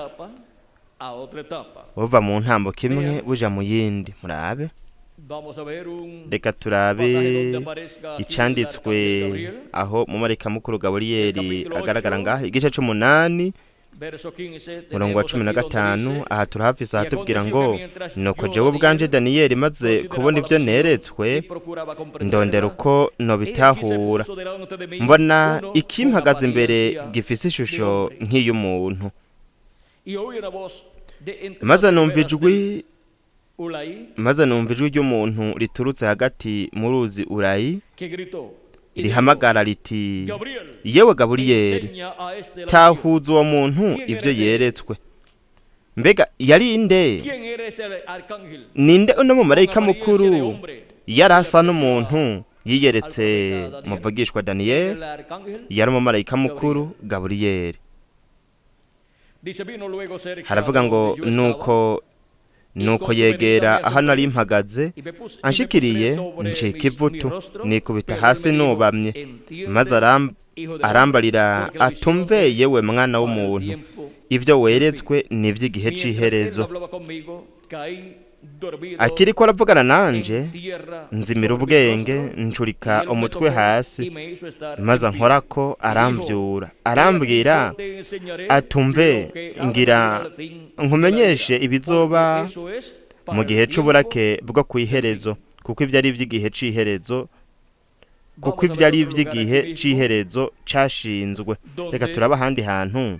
buva mu ntambuko imwe buja mu yindi. Murabe, reka turabe icanditswe aho umumarayika mukuru Gaburiyeli agaragara ngaho, igice c'umunani, murongo wa 15. Aha turahafise ahatubwira ngo: "Nuko jewe ubwanje Daniyeli, maze kubona ibyo neretswe, ndondera uko nobitahura, mbona ikimpagaze imbere gifise ishusho nk'iy'umuntu. Maze numva ijwi ry'umuntu riturutse hagati mu ruzi Urayi, rihamagara riti: 'Yewe Gaburiyeli, tahuza uwo muntu ibyo yeretswe.'" Mbega yari inde? Ninde uno mumarayika mukuru yari asa n'umuntu yiyeretse muvugishwa Daniyeli? Yari umumarayika mukuru Gaburiyeli. Haravuga ngo: Nuko yegera aho nari mpagaze, anshikiriye ncika ivutu, nikubita hasi nubamye. Maze arambarira atumve: 'Yewe mwana w'umuntu, ibyo weretswe ni iby'igihe c'iherezo.' Akiriko aravugana nanje, nzimira ubwenge, ncurika umutwe hasi. Maze ankorako, arambyura, arambwira atumve: 'Ngira nkumenyeshe ibizoba mu gihe c'uburake bwo kw'iherezo, kuko ibyo ari iby'igihe c'iherezo, kuko ibyo ari iby'igihe c'iherezo cashinzwe.'" Reka turaba ahandi hantu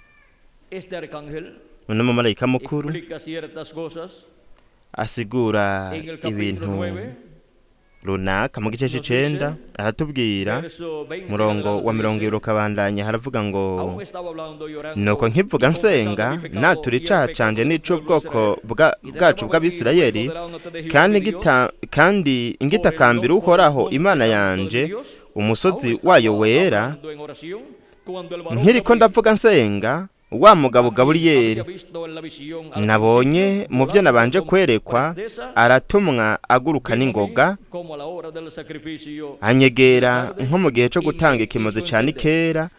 uno mumarayika mukuru asigura ibintu runaka. Mu gice c'icenda aratubwira, murongo wa 20 ukabandanya, haravuga ngo: "Nuko nkivuga nsenga, natura icaha canje n'ic'ubwoko bwacu bw'Abisirayeli, kandi ngitakambira Uhoraho Imana yanje, umusozi wayo wera, nkiriko ndavuga nsenga, wa mugabo Gaburiyeli nabonye mu byo nabanje kwerekwa aratumwa aguruka n'ingoga, anyegera nko mu gihe cyo gutanga ikimazi ca nikera,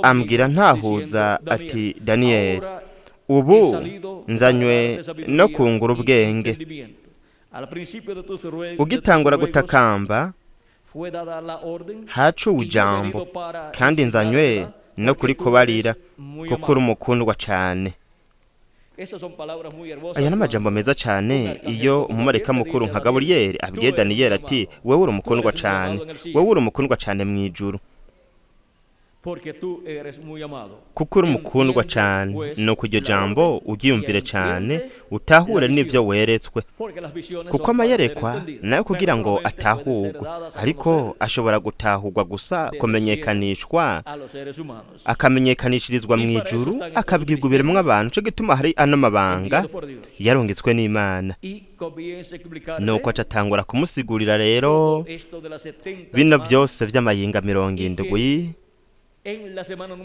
ambwira ntahuza ati: 'Daniyeli, ubu nzanywe no kungura ubwenge. Ugitangura gutakamba hacuwe ijambo, kandi nzanywe no kuri kubarira, kuko uri umukundwa cane.'" Aya ni amajambo meza cane iyo umumarayika mukuru nka Gaburiyeli abwiye Daniyeli ati: "Wewe uri umukundwa cane, wewe uri umukundwa cane mu ijuru." Kuko uri umukundwa cyane. Nuko iryo jambo uryiyumvire cyane, utahure n'ibyo weretswe, kuko amayerekwa nayo kugira ngo atahurwe, ariko ashobora gutahurwa gusa kumenyekanishwa, akamenyekanishirizwa mu ijuru, akabwirwa ibiremwa abantu. Cyo gituma hari ano mabanga yarungitswe n'Imana. Nuko acatangura kumusigurira rero bino byose by'amayinga 70,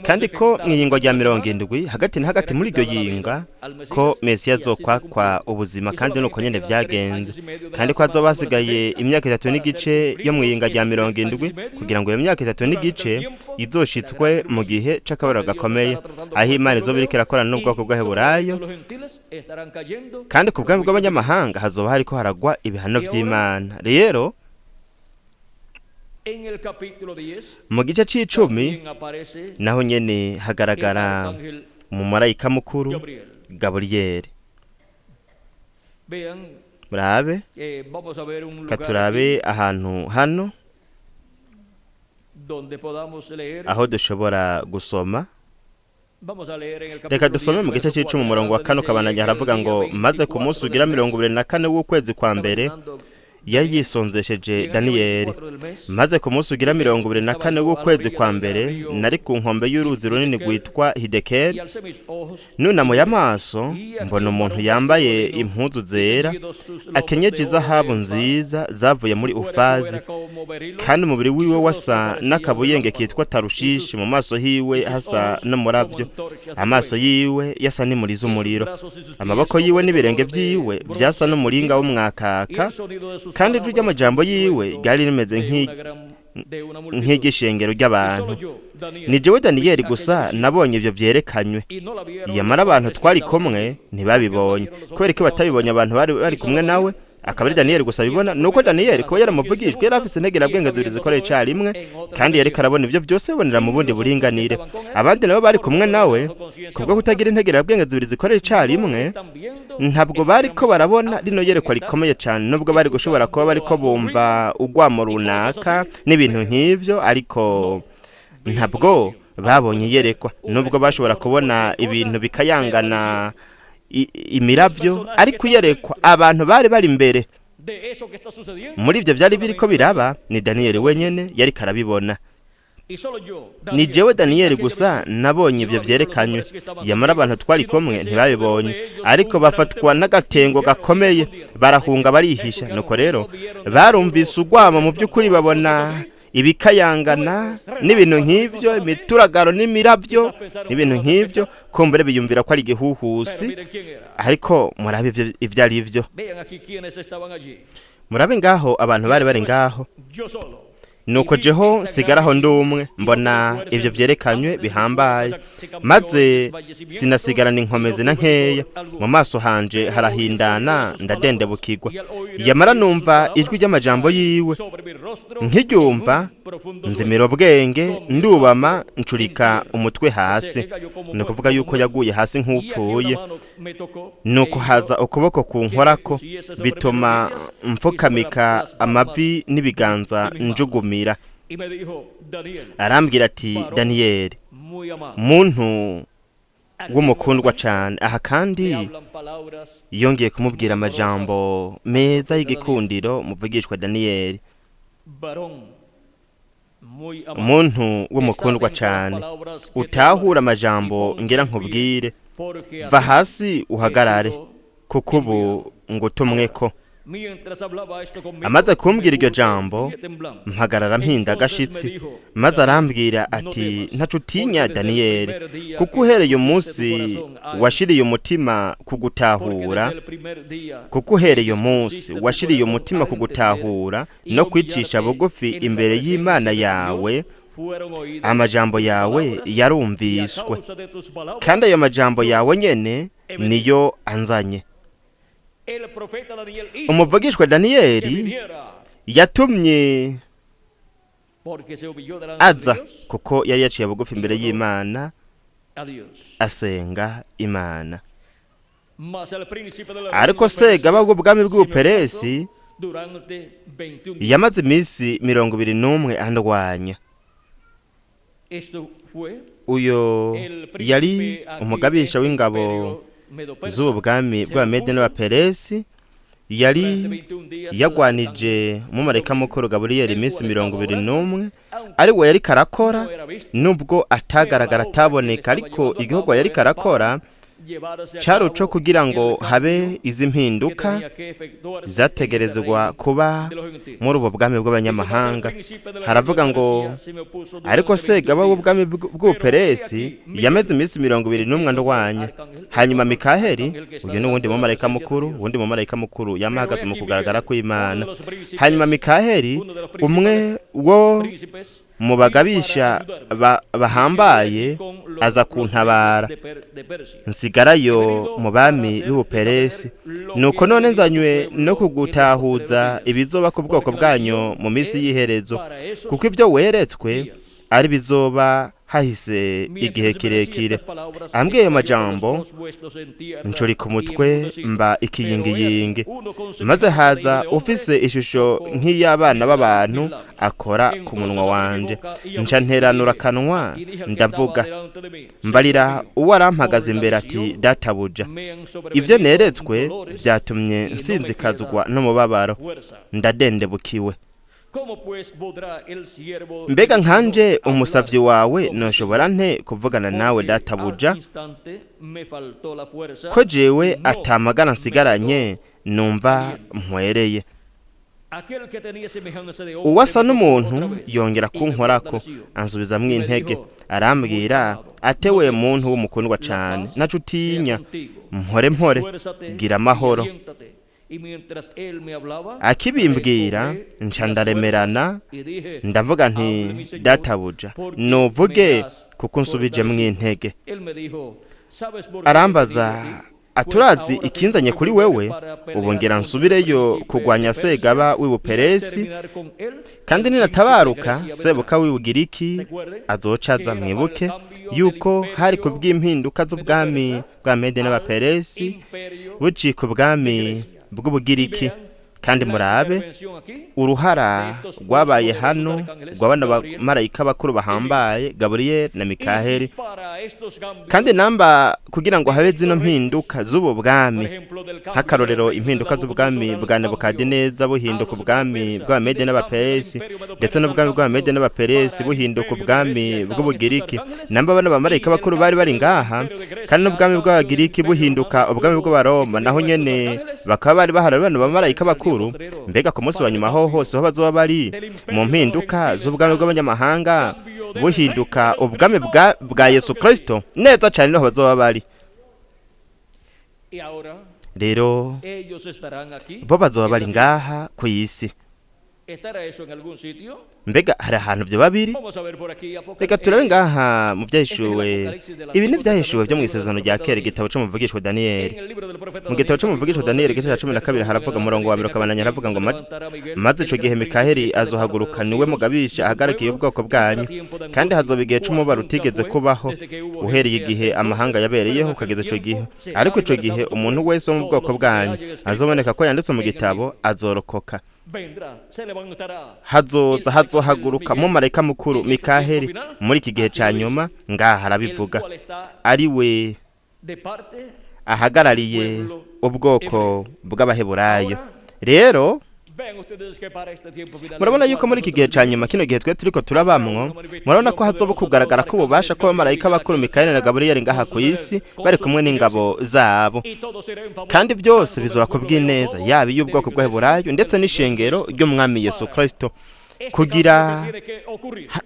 kandi ko mu iyingwa rya 70, hagati na hagati muri iryo yinga, ko Mesiya azokwakwa ubuzima, kandi nuko nyene vyagenze, kandi ko hazoba hasigaye imyaka 3 n'igice yo mu iyinga rya 70, kugira ngo iyo myaka 3 n'igice izoshitswe mu gihe c'akababaro gakomeye, aho Imana izoba iriko irakorana n'ubwoko bw'Abaheburayo, kandi ku bwami bw'abanyamahanga hazoba hariko haragwa ibihano vy'Imana. Rero mu gice c'icumi naho nyene hagaragara umumarayika mukuru Gaburiyeri. Murabe, katurabe ahantu hano aho dushobora gusoma. Reka dusome mu gice c'icumi, umurongo wa 4 ukabananya. Haravuga ngo: "Maze ku munsi ugira 24 w'ukwezi kwa mbere", yari yisonzesheje Daniyeli, "maze ku munsi ugira 24 w'ukwezi kwa mbere, nari ku nkombe y'uruzi runini rwitwa Hidekeli. Nunamuye amaso, mbona umuntu yambaye impuzu zera, akenyeje izahabu nziza zavuye muri Ufazi, kandi umubiri wiwe wasa n'akabuyenge kitwa Tarushishi, mu maso hiwe hasa n'umuravyo, amaso yiwe yasa n'imuri z'umuriro, amaboko yiwe n'ibirenge vyiwe vyasa n'umuringa w'umwakaka, kandi ijwi ry'amajambo yiwe ryari rimeze nk'igishengero ry'abantu. Ni jewe Daniyeli gusa nabonye ivyo vyerekanywe, yamara abantu twari kumwe ntibabibonye." Kubera ko batabibonye, abantu bari bari kumwe nawe, akaba ari Daniyeli gusa abibona, nuko Daniyeli kuba yaramuvugishwe, yari afise integerabwenge zibiri zikoreye icarimwe, kandi yariko arabona ivyo byose bibonera mu bundi buringanire. Abandi nabo bari kumwe nawe, kubwo kutagira integerabwenge zibiri zikorera icarimwe, ntabwo bariko barabona rino yerekwa rikomeye cyane, nubwo bari gushobora kuba bariko bumva ugwamo runaka n'ibintu nk'ivyo, ariko ntabwo babonye iyerekwa, nubwo bashobora kubona ibintu bikayangana, imiravyo, ariko iyerekwa, abantu bari bari imbere muri ibyo byari biriko biraba, ni Daniyeli wenyene yariko arabibona. "Ni jewe Daniyeli gusa nabonye ibyo vyerekanywe, yamara abantu twari kumwe ntibabibonye, ariko bafatwa n'agatengo gakomeye, barahunga barihisha. Nuko rero barumvise ugwamo, mu by'ukuri babona ibikayangana n'ibintu nk'ibyo, imituragaro n'imiravyo n'ibintu nk'ibyo, kumbure biyumvira ko ari igihuhusi, ariko murabe ivyo ari byo. Murabe ngaho abantu bari bari ngaho. Nuko jeho nsigaraho ndi umwe, mbona ibyo vyerekanywe bihambaye, maze sinasigarana inkomezi na nkeya, mu maso hanje harahindana, ndadendebukirwa. Yamara numva ijwi ry'amajambo yiwe, nkiryumva nzimira ubwenge, ndubama, ncurika umutwe hasi." Ni ukuvuga yuko yaguye hasi nk'upfuye. "Nuko haza ukuboko kunkorako, bituma mfukamika amavi n'ibiganza njugumira. Arambwira ati: 'Daniyeli, muntu w'umukundwa cyane.'" Aha kandi yongeye kumubwira amajambo meza y'igikundiro muvugishwa Daniyeli. "Umuntu w'umukundwa cyane, utahura amajambo ngira nkubwire, va hasi uhagarare, kuko ubu ngutumwe ko." Amaze kumbwira iryo jambo, mpagarara mpinda agashitsi. Maze arambwira ati: 'Ntaco utinya, Daniyeli, kuko uhereye umunsi washiriye umutima kugutahura, kuko uhereye umunsi washiriye umutima kugutahura no kwicisha bugufi imbere y'Imana yawe, amajambo yawe yarumviswe, kandi ayo majambo yawe nyene niyo anzanye." Umuvugishwa Daniyeli yatumye aza kuko yari yaciye bugufi imbere y'Imana, asenga Imana. "Ariko segaba bw'ubwami bw'Ubuperesi yamaze iminsi 21 andwanya." Uyo yari umugabisha w'ingabo z'ubu bwami bw'Abamede n'Abaperesi, yari yagwanije umumarayika mukuru Gaburiyeli iminsi 21, ari we yariko arakora, nubwo atagaragara ataboneka, ariko igihugu yariko arakora cari uco kugira ngo habe izi mpinduka zategerezwa kuba muri ubu bwami bw'abanyamahanga. Haravuga ngo ariko Segaba w'ubwami bw'Ubuperesi yameze iminsi 21 ndwanya. Hanyuma Mikaheli, uyu ni uwundi mumarayika mukuru, uwundi mumarayika mukuru yamahagaze mu kugaragara kw'Imana. Hanyuma Mikaheli, umwe wo mu bagabisha bahambaye, aza kuntabara, nsigarayo mu bami b'Ubuperesi. Nuko none nzanywe no kugutahuza ibizoba ku bwoko bwanyu mu minsi y'iherezo, kuko ibyo weretswe ari bizoba hahise igihe kirekire. Ambwiye ayo majambo, ncurika umutwe mba ikiyingiyingi, maze haza ufise ishusho nk'iy'abana b'abantu akora ku munwa wanje, nca nteranura akanwa ndavuga, mbarira uwo arampagaze imbere ati: "Databuja, ibyo neretswe byatumye nsinzikazwa n'umubabaro, ndadendebukiwe. Mbega nkanje umusavyi wawe noshobora nte kuvugana nawe, databuja, ko jewe atamagana nsigaranye, numva mpwereye?" Uwasa n'umuntu yongera kunkorako, ansubizamwo intege, arambwira atewe: "Muntu w'umukundwa cane, naco utinya, mpore mpore, gira amahoro." Akibimbwira nca ndaremerana, ndavuga nti: "Databuja, nuvuge, kuko nsubijemwo intege." Arambaza aturazi ikinzanye kuri wewe? Ubu ngira nsubireyo kugwanya Segaba w'Ibuperesi, kandi ninatabaruka sebuka w'Ibugiriki azocaza. Mwibuke yuko hari ku bw'impinduka z'ubwami bwa Mede n'Abaperesi bucika ubwami bw'Ubugiriki. Kandi murabe uruhara rwabaye hano rwa bano bamarayika bakuru bahambaye, Gaburiyeli na Mikaheli. Kandi namba kugira ngo habe zino mpinduka z'ubu bwami, nk'akarorero impinduka z'ubwami bwa Nebukadineza buhinduka ubwami bw'Abamede n'Abaperesi, ndetse n'ubwami bw'Abamede n'Abaperesi buhinduka ubwami bw'Ubugiriki, namba bano bamarayika bakuru bari bari ngaha, kandi n'ubwami bw'Abagiriki buhinduka ubwami bw'Abaroma, naho nyene bakaba bari bahari bano bamarayika bakuru, mbega ku munsi wa nyuma ho hose ho bazoba bari mu mpinduka z'ubwami bw'abanyamahanga buhinduka ubwami bwa Yesu Kristo? Neza cyane, niho bazoba bari. Rero bo bazoba bari ngaha ku isi. Mbega hari ahantu byo babiri? Reka turabe ngaha mu Byahishuwe. Ibi ni Ibyahishuwe byo mu Isezerano rya Kera, igitabo c'umuvugishwa Daniyeli. Mu gitabo c'umuvugishwa Daniyeli, igice cya 12, haravuga umurongo wa mbere ukabananya, haravuga ngo: "Maze ico gihe Mikaheli azohaguruka, niwe mugabisha ahagarikiye ubwoko bwanyu, kandi hazoba igihe c'umubaro utigeze kubaho uhereye igihe amahanga yabereyeho ukageza ico gihe. Ariko ico gihe umuntu wese wo mu bwoko bwanyu azoboneka ko yanditse mu gitabo azorokoka." Hazoza hazohaguruka mumarayika mukuru Mikaheli muri iki gihe ca nyuma. Ngaha harabivuga, ari we ahagarariye ubwoko bw'Abaheburayo. Rero murabona yuko muri iki gihe ca nyuma, kino gihe twe turiko turabamwo, murabona ko hazoba kugaragara ko ububasha kw'abamarayika bakuru Mikayeli na Gaburiyeli ngaha ku isi, bari kumwe n'ingabo zabo, kandi byose bizoba ku bw'ineza yaba iy'ubwoko bw'Abaheburayo ndetse n'ishengero ry'Umwami Yesu Kristo, kugira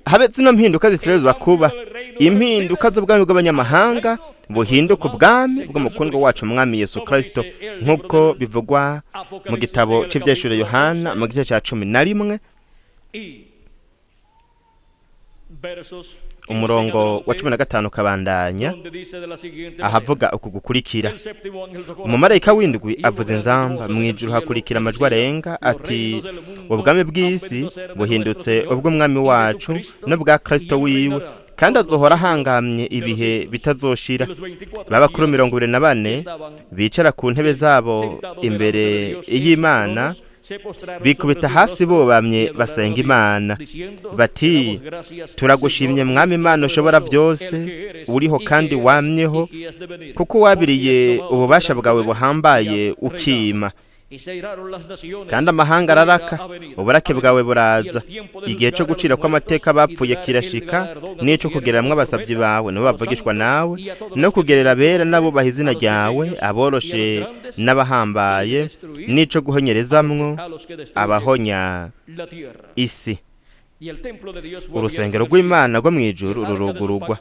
habe zino mpinduka zitegerezwa kuba, impinduka z'ubwami bw'abanyamahanga buhinduka ubwami bw'umukundwa wacu Umwami Yesu Kristo, nk'uko bivugwa mu gitabo c'Ivyahishuriwe Yohana mu gice ca 11, umurongo wa 15 ukabandanya, ahavuga uku gukurikira: "Umumarayika w'indwi avuza inzamba, mu ijuru hakurikira amajwi arenga ati: 'Ubwami bw'isi buhindutse ubw'Umwami wacu n'ubwa Kristo wiwe, kandi azohora ahangamye ibihe bitazoshira.' Babakuru 24 bicara ku ntebe zabo imbere y'Imana." Bikubita hasi bubamye basenga Imana bati: "Turagushimye, Mwami Imana ushobora byose, uriho kandi wamyeho, kuko wabiriye ububasha bwawe buhambaye ukima. Kandi amahanga araraka, uburake bwawe buraza, igihe cyo gucira kw'amateka bapfuye kirashika, n'ico kugereramwo abasabyi bawe nabo bavugishwa nawe, no kugerera abera n'abubaha izina ryawe, aboroshe n'abahambaye, n'ico guhonyerezamwo abahonya isi." Urusengero rw'Imana rwo mu ijuru rurugurugwa.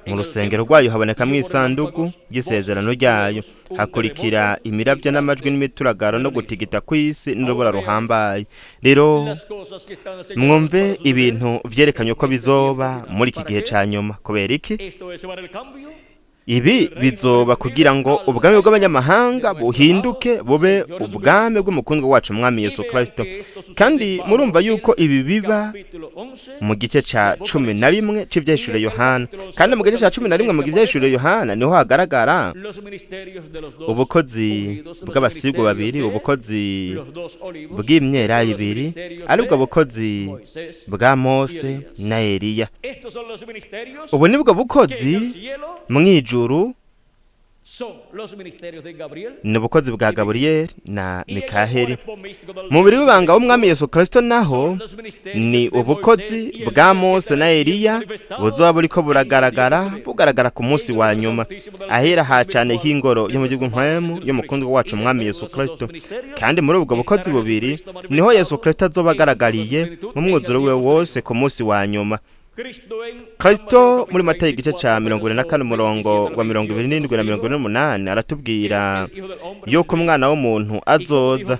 Mu rusengero rwayo habonekamwo isanduku y'isezerano ryayo. Hakurikira imiravyo n'amajwi n'imituragaro no gutigita kw'isi n'urubura ruhambaye. Rero mwumve ibintu vyerekanye ko bizoba muri iki gihe ca nyuma. Kubera iki ibi bizoba? Kugira ngo ubwami bw'abanyamahanga buhinduke bube ubwami bw'umukundwa wacu Mwami Yesu Kristo. Kandi murumva yuko ibi biba mu gice ca 11 c'Ivyahishuriwe Yohana. Kandi mu gice ca 11 mu Ivyahishuriwe Yohana niho hagaragara ubukozi bw'abasigwa babiri, ubukozi bw'imyelayo ibiri, aribwo bukozi bwa Mose na Eliya. Ubu nibwo bukozi mw'ijuru, ni ubukozi bwa Gaburiyeli na Mikaheli. Mubiri w'ibanga w'Umwami Yesu Kristo naho ni ubukozi bwa Mose na Eliya buzoba buriko buragaragara, bugaragara ku munsi wa nyuma, ahera ha cane h'ingoro yo mu gihugu mpwemu y'umukundwa wacu Umwami Yesu Kristo. Kandi muri ubwo bukozi bubiri niho Yesu Kristo azoba agaragariye mu mwuzuro we wose ku munsi wa nyuma. Kristo muri Matayo igice ca 24, umurongo wa 27 na 28, aratubwira yuko Umwana w'umuntu azoza.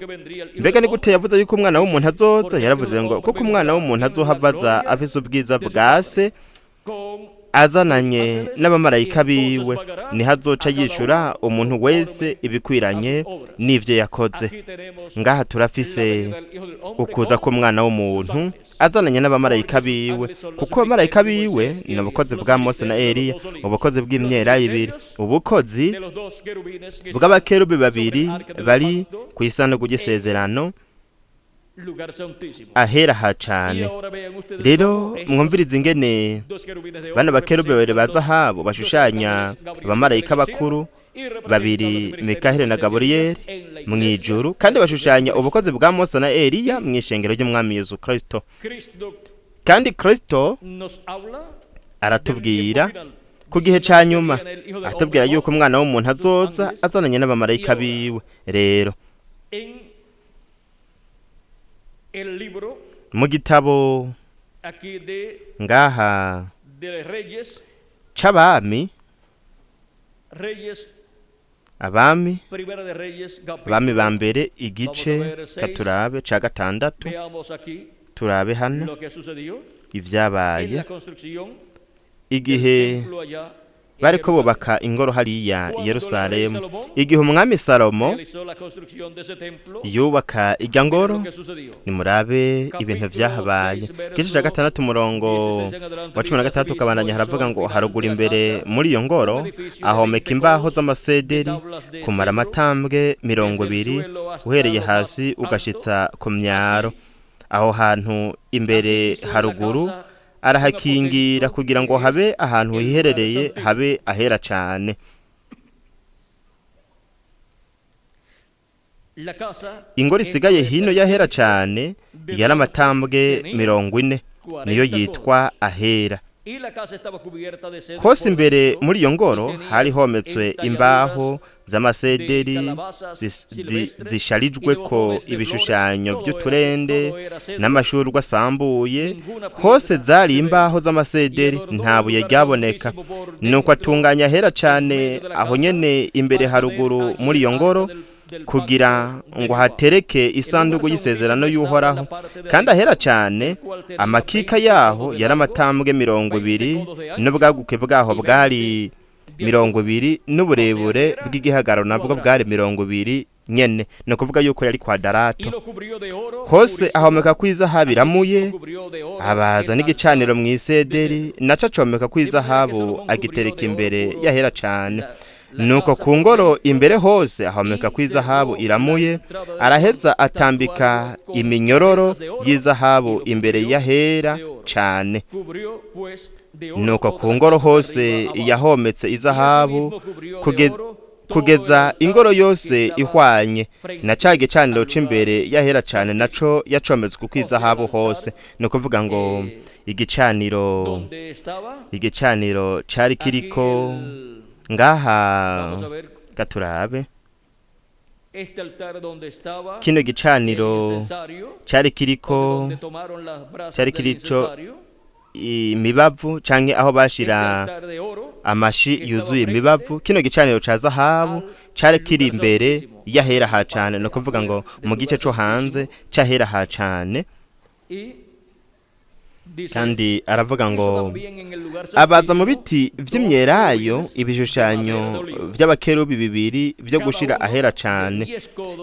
Mbega ni gute yavuze yuko Umwana w'umuntu azoza? Yaravuze ngo: "Kuko Umwana w'umuntu azohava aza afise ubwiza bwa Se, azananye n'abamarayika biwe, niho azoca yicura umuntu wese ibikwiranye n'ivyo yakoze." Ngaha turafise ukuza k'Umwana w'umuntu azananye n'abamarayika biwe, kuko abamarayika biwe ni ubukozi bwa Mose na Eliya, ubukozi bw'imyelayo ibiri, ubukozi bw'abakerubi babiri bari ku isanduku ry'isezerano ahera ha cane. Rero mwumvirize ingene bano bakerubi babiri ba zahabu bashushanya abamarayika bakuru babiri, Mikaheli na Gaburiyeli, mu ijuru, kandi bashushanya ubukozi bwa Mose na Eliya mu ishengero ry'Umwami Yesu Kristo. Kandi Kristo aratubwira ku gihe ca nyuma, atubwira yuko Umwana w'umuntu azoza azananye n'abamarayika biwe. Rero mu gitabo ngaha c'Abami, Abami, Abami ba mbere, igice katurabe ca 6, turabe hano ivyabaye igihe bariko bubaka ingoro hariya i Yerusalemu. Igihe umwami Salomo yubaka irya ngoro, nimurabe ibintu vyahabaye. Igice ca 6, umurongo wa 16 ukabandanya, haravuga ngo: "Haruguru imbere muri iyo ngoro ahomeka imbaho z'amasederi kumara amatambwe 20 uhereye hasi ugashitsa ku myaro. Aho hantu imbere haruguru arahakingira kugira ngo habe ahantu hiherereye, habe ahera cane." Ingoro isigaye hino y'ahera cane yari amatambwe 40, niyo yitwa ahera. Hose imbere muri iyo ngoro hari hometswe imbaho z'amasederi zisharijweko ibishushanyo by'uturende n'amashurwe asambuye. Hose zari imbaho z'amasederi, nta buye ryaboneka. Nuko atunganya ahera cane aho nyene imbere haruguru muri iyo ngoro, kugira ngo hatereke isanduku y'isezerano y'Uhoraho. Kandi ahera cane amakika yaho yari amatambwe 20, n'ubwaguke bwaho bwari 20, n'uburebure bw'igihagararo nabwo bwari 20 nyene, ni ukuvuga yuko yari kwadarato. Hose ahomeka kw'izahabu iramuye. Abaza n'igicaniro mu isederi, naco acomeka kw'izahabu, agitereka imbere yahera cane. Nuko ku ngoro imbere hose ahomeka kw'izahabu iramuye. Araheza atambika iminyororo y'izahabu imbere y'ahera cane. Nuko ku ngoro hose yahometse izahabu kugeza ingoro yose ihwanye na ca gicaniro c'imbere y'ahera cane, naco yacometswe kw'izahabu hose. Ni ukuvuga ngo igicaniro cari kiriko ngaha. Gaturabe kino gicaniro cari kiriko, cari kirico imibavu canke aho bashira amashi yuzuye imibavu. Kino gicaniro ca zahabu cari kiri imbere y'ahera ha cane, ni ukuvuga ngo mu gice co hanze c'ahera ha cane. Kandi aravuga ngo abaza mu biti vy'imyelayo ibishushanyo vy'abakerubi bibiri vyo gushira ahera cane.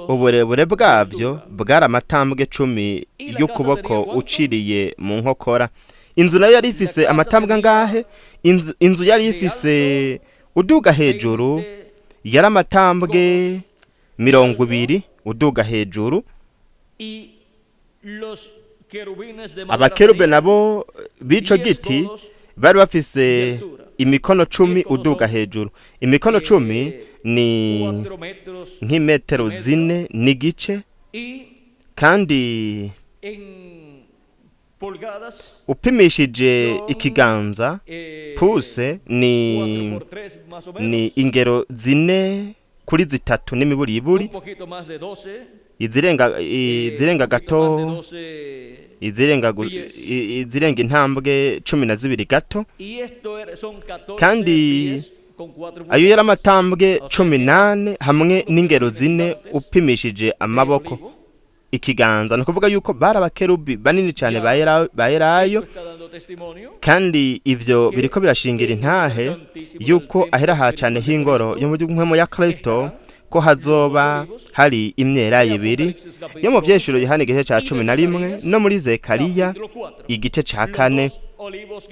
Uburebure bwavyo bwari amatambwe 10 y'ukuboko uciriye mu nkokora. Inzu nayo yari ifise amatambwe angahe? Inzu yari ifise uduga hejuru yari amatambwe 20 uduga hejuru. Abakerube nabo b'ico giti bari bafise imikono 10 uduga hejuru. Imikono 10 ni nk'imetero 4.5, kandi upimishije ikiganza puse ni ingero 4 kuri 3 n'imiburiburi izirenga gato, izirenga intambwe 12 gato. Kandi ayo yari amatambwe 14 hamwe n'ingero 4 upimishije amaboko ikiganza. Ni ukuvuga yuko bari abakerubi banini cyane ba elayo. Kandi ivyo biriko birashingira intahe yuko ahera ha cane h'ingoro yo mu mpwemu ya Kristo ko hazoba hari imyelayo ibiri yo mu Vyeshuro Yohana igice ca 11 no muri Zekariya igice ca 4.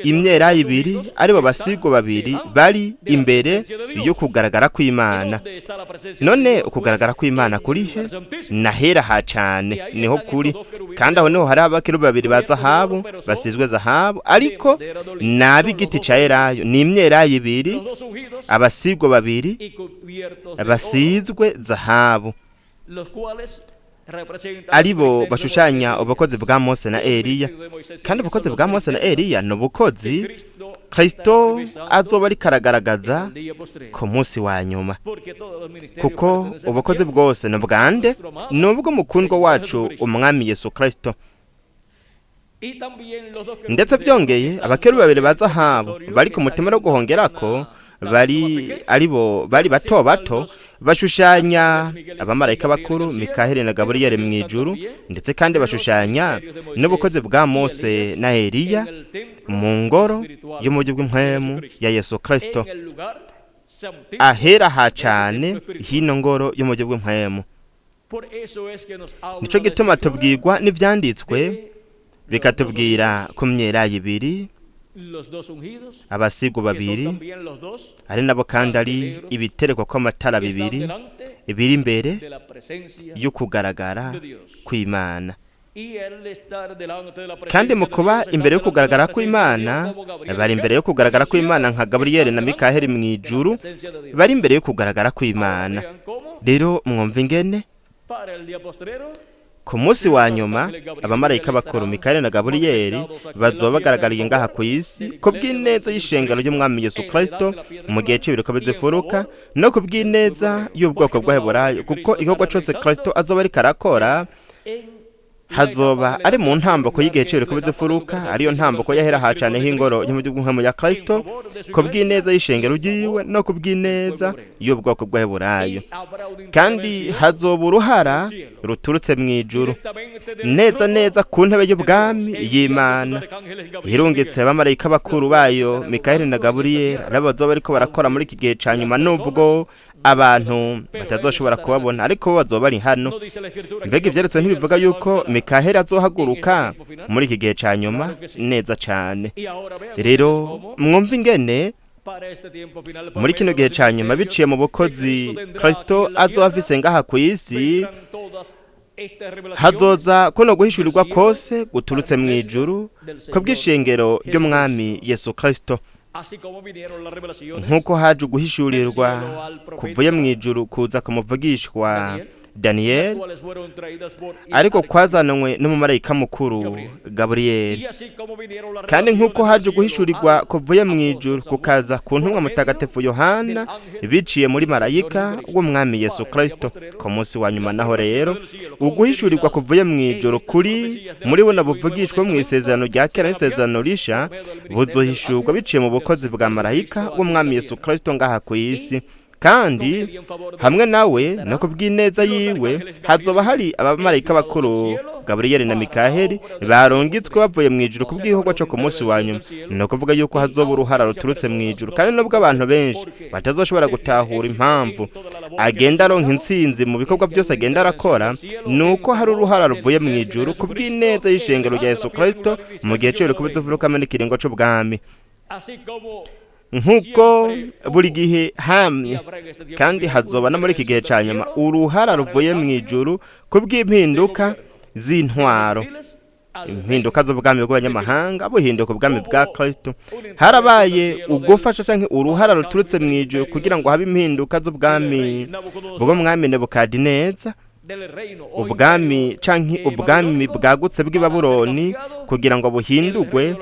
Imyelayo ibiri aribo basigwa babiri bari imbere yo kugaragara kw'Imana. None ukugaragara kw'Imana kurihe? Nahera ha cane niho kuri. Kandi aho niho hari abakerubi babiri ba zahabu basizwe zahabu, ariko n'ab'igiti ca elayo. Ni imyelayo ibiri, abasigwa babiri basizwe zahabu, aribo bashushanya ubukozi bwa Mose na Eliya. Kandi ubukozi bwa Mose na Eliya ni ubukozi Kristo azoba ariko aragaragaza ku munsi wa nyuma, kuko ubukozi bwose ni ubwande? Ni ubwo mukundwa wacu umwami Yesu Kristo. Ndetse byongeye abakerubi babiri ba zahabu bari ku mutima wo guhongerako, bari aribo bari bato bato, bashushanya abamarayika bakuru Mikaheli na Gaburiyeli mu ijuru. Ndetse kandi bashushanya n'ubukozi bwa Mose na Eliya mu ngoro y'umujyi bw'impwemu ya Yesu Kristo, ahera ha cane hino ngoro y'umujyi bw'impwemu. Nico gituma tubwirwa n'ivyanditswe, bikatubwira ku myelayo ibiri, abasigwa babiri, ari nabo kandi ari ibiterekwa kw'amatara bibiri biri imbere yo kugaragara kw'Imana. Kandi mu kuba imbere yo kugaragara kw'Imana, bari imbere yo kugaragara kw'Imana nka Gaburiyeli na Mikaheli mu ijuru bari imbere yo kugaragara kw'Imana. Rero mwumva ingene ku munsi wa nyuma abamarayika bakuru Mikaheli na Gaburiyeli bazoba bagaragariye ngaha ku isi ku bw'ineza y'ishengero ry'umwami Yesu Kristo mu gihe c'ibiriko bizifuruka, no ku bw'ineza y'ubwoko bw'Abaheburayo, kuko igikorwa cose Kristo azoba ariko arakora hazoba ari mu ntamboko y'igihe c'ibiriko bizifuruka, ariyo ntamboko y'ahera ha cane h'ingoro y'umujyi bw'impwemu ya Kristo, ku bw'ineza y'ishengero ryiwe no ku bw'ineza y'ubwoko bw'Abaheburayo. Kandi hazoba uruhara ruturutse mu ijuru neza neza ku ntebe y'ubwami y'Imana irungitse abamarayika bakuru bayo Mikaheli na Gaburiyeli, aribo bazoba bariko barakora muri iki gihe ca nyuma, nubwo abantu batazoshobora kubabona, ariko bo bazoba bari hano. Mbega ivyanditswe ntibivuga yuko Mikaheli azohaguruka muri iki gihe ca nyuma? Neza cane. Rero mwumva ingene Muri kino gihe ca nyuma, biciye mu bukozi Kristo azoba afise ngaha ku isi, hazoza kuno guhishurirwa kose guturutse mu ijuru ku bw'ishengero ry'umwami Yesu Kristo. Nk'uko haje uguhishurirwa kuvuye mu ijuru kuza kumuvugishwa Daniyeli, ariko kwazanwe n'umumarayika mukuru Gaburiyeli, kandi nk'uko haje guhishurirwa kuvuye mu ijuru kukaza ku ntumwa mutagatifu Yohana biciye muri marayika w'umwami Yesu Kristo, ku munsi wa nyuma naho rero uguhishurirwa kuvuye mu ijuru kuri muri buno buvugishwa mu isezerano rya kera n'isezerano risha buzohishurwa biciye mu bukozi bwa marayika w'umwami Yesu Kristo ngaha ku isi. Kandi hamwe nawe no kubw'ineza yiwe hazoba hari abamarayika bakuru Gaburiyeli na Mikaheli barungitswe bavuye mu ijuru kubw'igikorwa cyo ku munsi wa nyuma. Ni ukuvuga yuko hazoba uruhara ruturutse mu ijuru, kandi nubwo abantu benshi batazoshobora gutahura impamvu agenda aronka intsinzi mu bikorwa byose agenda arakora, ni uko hari uruhara ruvuye mu ijuru kubw'ineza y'ishengero rya Yesu Kristo mu gihe cy'urukubizo vurukamo n'ikiringo c'ubwami. Nk'uko buri gihe hamye, kandi hazoba no muri iki gihe cya nyuma uruhara ruvuye mu ijuru kubw'impinduka z'intwaro, impinduka z'ubwami bw'abanyamahanga buhinduka ubwami bwa Kristo. Harabaye ugufasha canke uruhara ruturutse mu ijuru kugira ngo habe impinduka z'ubwami bw'umwami Nebukadineza, ubwami canke ubwami bwagutse bw'i Babuloni, kugira ngo buhindurwe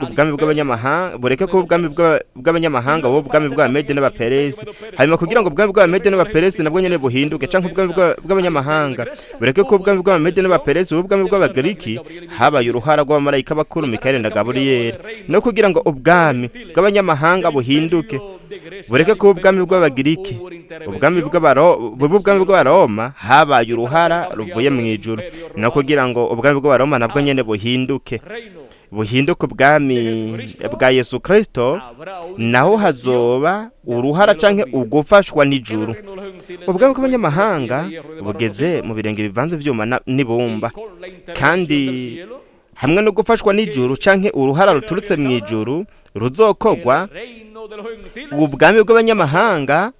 ubwami bw'abanyamahanga, bureke kuba ubwami bw'abanyamahanga bube ubwami bw'Abamede n'Abaperesi. Hanyuma kugira ngo ubwami bw'Abamede n'Abaperesi nabwo nyene buhinduke, canke ubwami bw'abanyamahanga bureke kuba ubwami bw'Abamede n'Abaperesi bube ubwami bw'Abagiriki, habaye uruhara rw'abamarayika bakuru Mikayeli na Gaburiyeli. No kugira ngo ubwami bw'abanyamahanga buhinduke, bureke kuba ubwami bw'Abagiriki, ubwami bw'Abaroma, habaye uruhara ruvuye mu ijuru. No kugira ngo ubwami bw'Abaroma nabwo nyene buhinduke ubwami bwa Yesu Kristo, naho hazoba uruhara canke ugufashwa n'ijuru. Ubwami bw'abanyamahanga bugeze mu birenge bivanze ivyuma n'ibumba, kandi hamwe no gufashwa n'ijuru canke uruhara ruturutse mu ijuru ruzokogwa, ubwami bw'abanyamahanga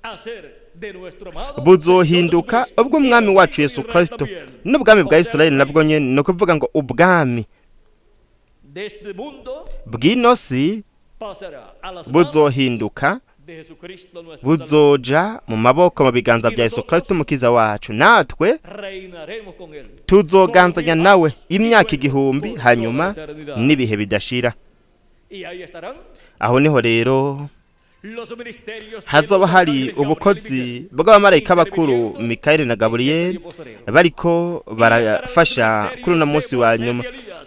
buzohinduka ubw'umwami wacu Yesu Kristo n'ubwami bwa Isirayeli nabwo nyene. Ni ukuvuga ngo ubwami bw'ino si buzohinduka, buzoja mu maboko mu biganza bya Yesu Kristo umukiza wacu, natwe tuzoganzanya nawe imyaka 1000 hanyuma n'ibihe bidashira. Aho niho rero hazoba hari ubukozi bw'abamarayika bakuru Mikayeli na Gaburiyeli bariko barafasha kuri uno munsi wa nyuma,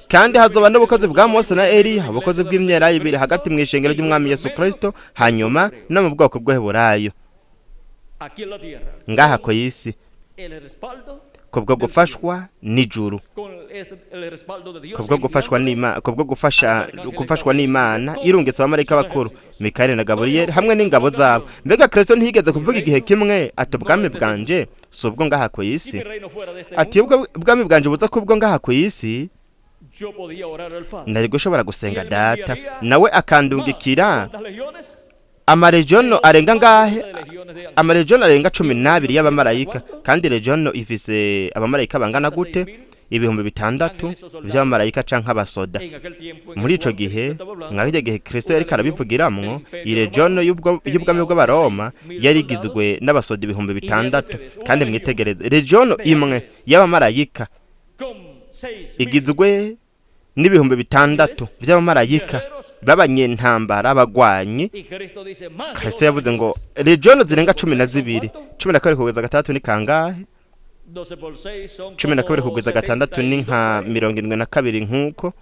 kandi hazoba n'ubukozi bwa Mose na Eliya, ubukozi bw'imyelayo ibiri hagati mu ishengero ry'umwami Yesu Kristo, hanyuma no mu bwoko bw'Heburayo ngaha ku isi, kubwo gufashwa n'ijuru, kubwo gufashwa n'Imana, kubwo gufashwa n'Imana irungitse abamarayika bakuru Mikayeli na Gaburiyeli hamwe n'ingabo zabo. Mbega Kristo ntiyigeze kuvuga igihe kimwe ati ubwami bwanje si ubwo ngaha ku isi, ati ubwami bwanje buza kubwo ngaha ku isi, nari gushobora gusenga Data nawe akandungikira amaregiono arenga ngahe, amaregiono arenga 12 y'abamarayika. Kandi regiono ifise abamarayika bangana gute? 6000 vy'abamarayika canke abasoda. Muri ico gihe, mwabije gihe Kristo yariko arabivugiramwo, iregiono y'ubwami bw'Abaroma yari igizwe n'abasoda 6000. Kandi mwitegereze, regiono imwe y'abamarayika igizwe n'6000 vy'abamarayika b'abanyentambara abagwanyi. Kristo yavuze ngo regiono zirenga 12, 12 kugeza 6 ni kangahe? 12 kugeza 6 ni nka 72, nkuko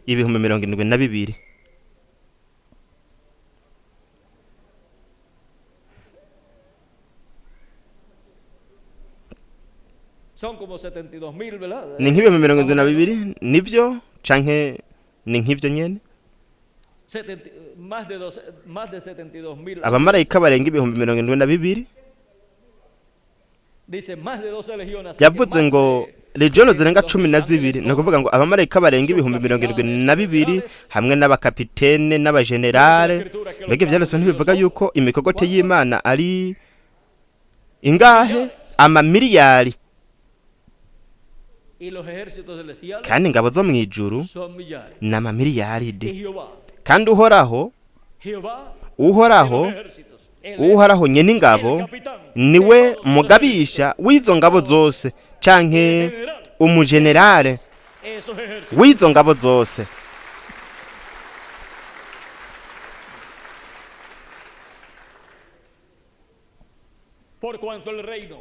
72,000. Ni nk'ibihumbi 72, nivyo canke ni nk'ivyo nyene? Abamarayika barenga 72,000. Yavuze ngo Legion zirenga 12, ni ukuvuga ngo abamarayika barenga 72,000 hamwe n'abakapitene n'abajenerale. Mbega ibyanditswe ntibivuga yuko imikogote y'Imana ari ingahe? Amamiliyari. Kandi ingabo zo mu ijuru ni amamiliyaridi. Kandi Uhoraho, Uhoraho, Uhoraho nyene ingabo, niwe mugabisha w'izo ngabo zose, canke umujenerale w'izo ngabo zose.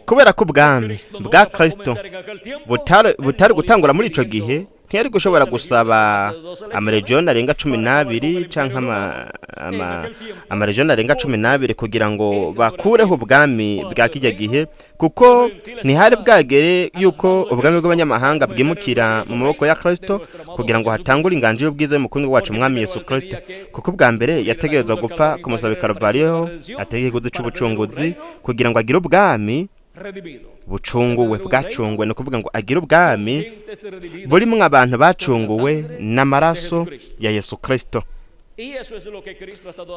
Kubera ko ubwami bwa Kristo butari gutangura muri ico gihe, ntiyari gushobora gusaba amaregiyoni arenga 12 canke amaregiyoni arenga 12 kugira ngo bakureho ubwami bwa kijya gihe, kuko ntihari bwagere yuko ubwami bw'abanyamahanga bwimukira mu maboko ya Kristo kugira ngo hatangure inganji y'ubwiza y'umukungu wacu Umwami Yesu Kristo. Kuko ubwa mbere yategerezwa gupfa ku musaraba i Karuvariyo, ategeka ikiguzi c'ubucunguzi kugira ngo agire ubwami bucunguwe, bwacunguwe. Ni ukuvuga ngo agire ubwami burimwo abantu bacunguwe n'amaraso ya Yesu Kristo.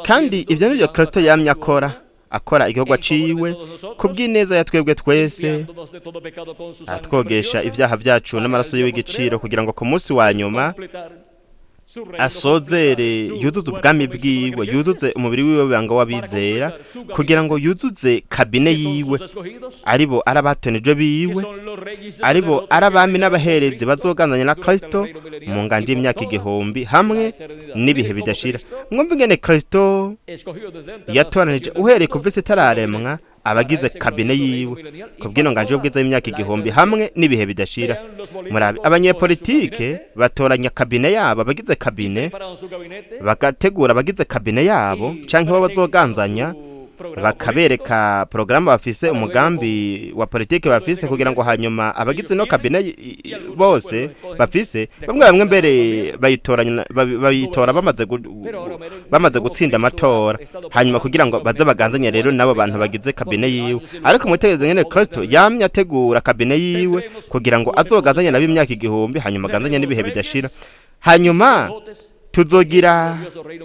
Kandi ibyo nibyo Kristo yamye akora igikorwa ciwe kubw'ineza ya twebwe twese, atwogesha ibyaha byacu n'amaraso yiwe igiciro, kugira ngo ku munsi wa nyuma asozere, yuzuze ubwami bwiwe, yuzuze umubiri wiwe w'ibanga w'abizera, kugira ngo yuzuze kabine yiwe, aribo ari abatonejwe biwe, aribo ari abami n'abaherezi bazoganzanya na Kristo mu ngandi y'imyaka 1000 hamwe n'ibihe bidashira. Mwumva ingene Kristo yatoranije uhereye kuva isi itararemwa abagize kabine yiwe kubw'ino nganje y'ubwiza y'imyaka 1000 hamwe n'ibihe bidashira. Murabe abanyepolitike batoranya kabine yabo, abagize kabine bagategura abagize kabine yabo canke bo bazoganzanya, bakabereka porogaramu bafise, umugambi wa politike bafise, kugira ngo hanyuma abagize no kabine bose bafise, bamwe bamwe mbere bayitora bamaze gutsinda amatora, hanyuma kugira ngo baze baganzanye rero nabo bantu bagize kabine yiwe. Ariko umutegereze nyene Kristo yamye ategura kabine yiwe kugira ngo azoganzanye nabo imyaka 1000, hanyuma aganzanye n'ibihe bidashira. Hanyuma tuzogira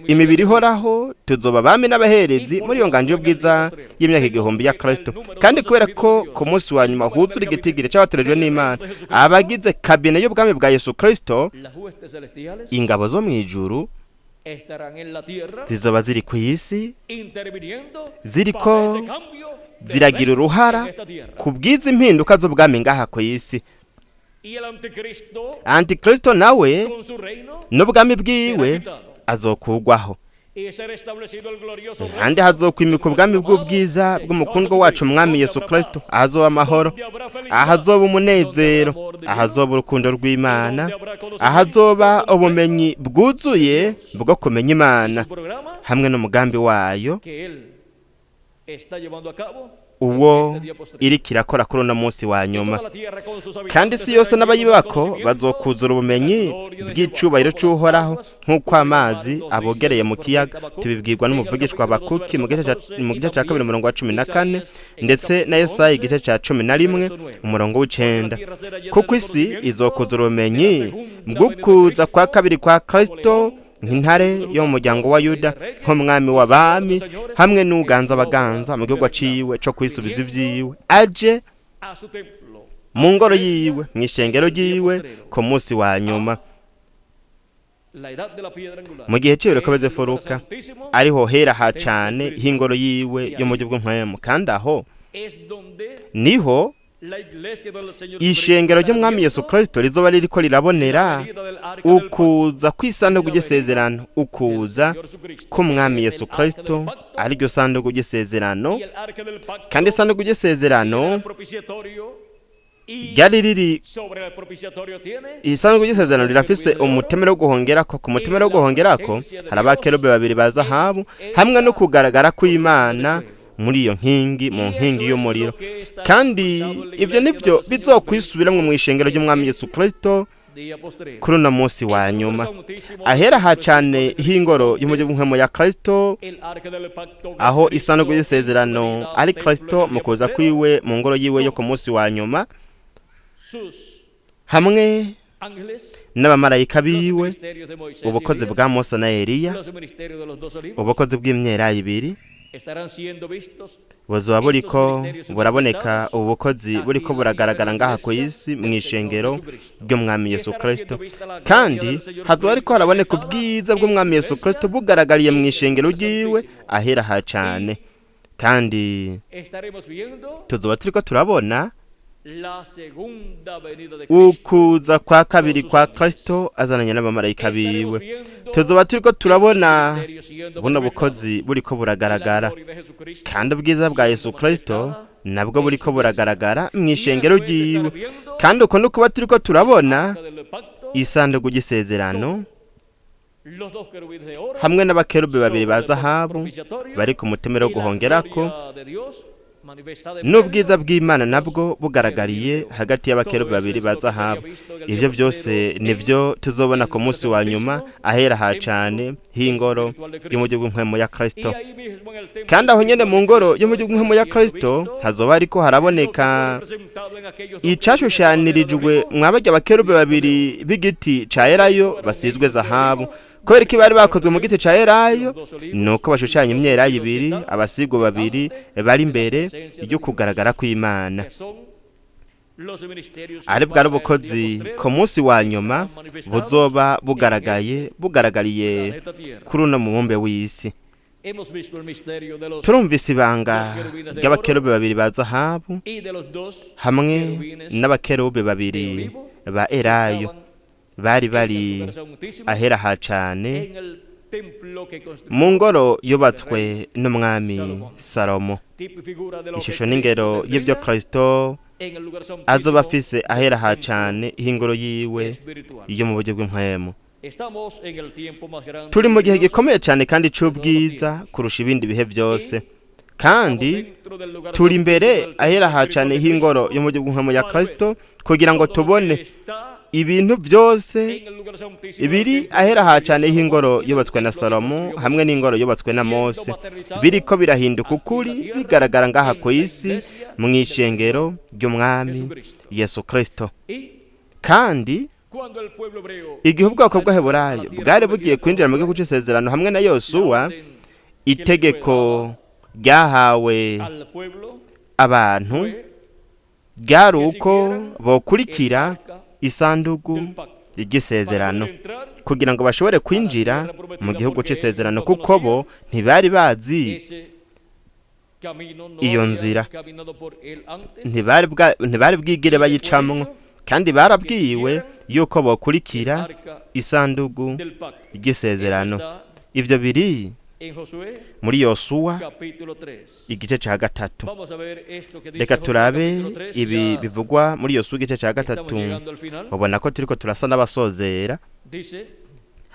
imibiri ihoraho, tuzoba abami n'abaherezi muri iyo nganje y'ubwiza y'imyaka 1000 ya Kristo. Kandi kubera ko ku munsi wa nyuma huzura igitigiri c'abatorejwe n'Imana, abagize kabine y'ubwami bwa Yesu Kristo, ingabo zo mw'ijuru zizoba ziri ku isi, ziriko ziragira uruhara ku bw'izi mpinduka z'ubwami ngaha ku isi. Antikristo nawe n'ubwami bwiwe azokugwaho, kandi hazokwimika ubwami bw'ubwiza bw'umukundwa wacu Umwami Yesu Kristo, ahazoba amahoro, ahazoba umunezero, ahazoba urukundo rw'Imana, ahazoba ubumenyi bwuzuye bwo kumenya Imana hamwe n'umugambi wayo uwo iriko irakora kuri uno munsi wa nyuma. Kandi isi yose n'abayibako bazokuzura ubumenyi bw'icubahiro c'Uhoraho nk'uko amazi abogereye mu kiyaga. Tubibwirwa n'umuvugishwa Habakuki mu gice ca 2 umurongo wa 14, ndetse na Yesaya igice ca 11 umurongo w'9. Kuko isi izokuzura ubumenyi bw'ukuza kwa kabiri kwa Kristo nk'intare yo mu muryango wa Yuda, nk'umwami w'abami, hamwe n'uganza abaganza mu gihugu ciwe co kwisubiza ivyiwe, aje mu ngoro yiwe, mw'ishengero ryiwe ku munsi wa nyuma. Mu gihe c'ibiriko bizefuruka, ariho hera ha cane h'ingoro yiwe yo mu buryo bw'impwemu, kandi aho niho ishengero ry'Umwami Yesu Kristo rizoba ririko rirabonera ukuza kw'isanduku ry'isezerano, ukuza k'Umwami Yesu Kristo ariryo sanduku ry'isezerano. Kandi isanduku ry'isezerano ryari riri, isanduku ry'isezerano rirafise umutemero wo guhongerako. Ku mutemero wo guhongerako hari abakerubi babiri ba zahabu hamwe no kugaragara kw'Imana muri iyo nkingi, mu nkingi y'umuriro. Kandi ibyo nibyo bizokwisubiramwo mu ishengero ry'Umwami Yesu Kristo kuri uno munsi wa nyuma. Ahera ha cane h'ingoro y'umujyi w'impwemu ya Kristo, aho isanduku y'isezerano ari Kristo mu kuza kwiwe mu ngoro yiwe yo ku munsi wa nyuma. Hamwe ángeles, n'abamarayika los biwe, ministerios de Moisés y ubukozi Elías, bwa Mose na Eliya, los ministerios de los dos olivos, ubukozi bw'imyelayo ibiri estarán siendo vistos buzoba buriko buraboneka. Ubukozi buriko buragaragara ngaha ku isi mu ishengero ry'Umwami Yesu Kristo, kandi hazoba ariko haraboneka ubwiza bw'Umwami Yesu Kristo bugaragariye mu ishengero ryiwe ahera ha cane, kandi Estaremos viendo tuzoba turiko turabona la segunda venida de Cristo. ukuza kwa kabiri kwa Kristo azananye n'abamarayika Estaremos biwe. viendo Tuzoba turiko turabona ministerios siendo buno manifestados. bukozi buriko La buragaragara, gloria de Jesucristo kandi ubwiza bwa Yesu Kristo nabwo buriko buragaragara mu ishengero ryiwe. Kandi uko nukuba turiko turabona arca del pacto, isanduku ry'isezerano los dos querubines de oro hamwe n'abakerubi babiri ba sobre el zahabu propiciatorio, bari ku mutemero wo y la guhongerako, gloria de Dios manifestada en n'ubwiza medio bw'Imana nabwo bugaragariye hagati y'abakerubi babiri ba zahabu. Ibyo byose nibyo tuzobona ku munsi wa nyuma ahera ha cane h'ingoro y'umujyi w'impwemu ya Kristo. Y ahí mismo en el templo Kandi aho nyene mu ngoro y'umujyi w'impwemu ya siendo Kristo visto, hazoba hariko haraboneka representado en aquellos dos icashushanyirijwe mwabarya abakerubi babiri b'igiti ca elayo basizwe zahabu. Kubera ko bari bakozwe mu giti ca elayo, nuko bashushanya imyelayo ibiri, abasigwa babiri bari imbere ryo kugaragara kw'Imana, que son los ministerios ari bwari ubukozi ku munsi wa nyuma buzoba bugaragaye, bugaragariye planeta Tierra. kuri uno mubumbe w'isi. Hemos visto el misterio de los Turumvise ibanga ry'abakerubi babiri ba zahabu y de los dos hamwe n'abakerubi babiri ba elayo estaban bari en el bari lugar santísimo, ahera ha cane en el templo que construyó, mu ngoro yubatswe n'umwami Salomo, tipo y figura de lo que ishusho Cristo n'ingero y'ibyo tendría Kristo en el lugar santísimo azoba afise ahera ha cane h'ingoro yiwe espiritual. yo mu buryo bw'impwemu. Estamos en el tiempo más grande Turi mu gihe y glorioso. gikomeye cyane kandi c'ubwiza kurusha ibindi bihe byose, kandi Dentro del lugar turi imbere santísimo del ahera ha templo cane espiritual de h'ingoro Cristo, yo mu buryo bw'impwemu ya para ver Kristo kugira ngo todo lo que tubone está ibintu byose en el lugar santísimo del ibiri templo ahera ha construido cane Salomón h'ingoro y del yubatswe na templo que Salomo construyó hamwe n'ingoro yubatswe na siendo Mose materializado biriko birahinduka aquí en la ukuri, tierra, bigaragara ngaha en ku la isi iglesia mu del ishengero ry'Umwami Jesucristo. Yesu Kristo. Y Kandi cuando el pueblo hebreo igihe ubwoko iba a entrar a la bw'Abaheburayo tierra bwari bugiye prometida kwinjira mu con gihugu Josué, c'isezerano hamwe na la Yosuwa, orden que le fue itegeko dada ryahawe al pueblo abantu fue ryari que uko siguieran el bokurikira arca isanduku del pacto para ry'isezerano poder entrar kugira ngo bashobore a la kwinjira tierra mu prometida, gihugu porque ellos c'isezerano, no kuko bo conocían ntibari bazi ese camino, no iyo habían nzira, caminado por él antes, ntibari bwigire y le fue bayicamwo, dicho kandi que barabwiwe siguieran yuko el bokurikira arca isanduku del pacto. Eso ry'isezerano. está Ivyo biri en Josué muri Yosuwa capítulo 3. igice ca gatatu. Vamos a ver esto que dice Reka Josué turabe capítulo 3, ibi ya bivugwa muri Yosuwa igice ca estamos gatatu. llegando al final. Ubona ko turiko turasa n'abasozera. Dice,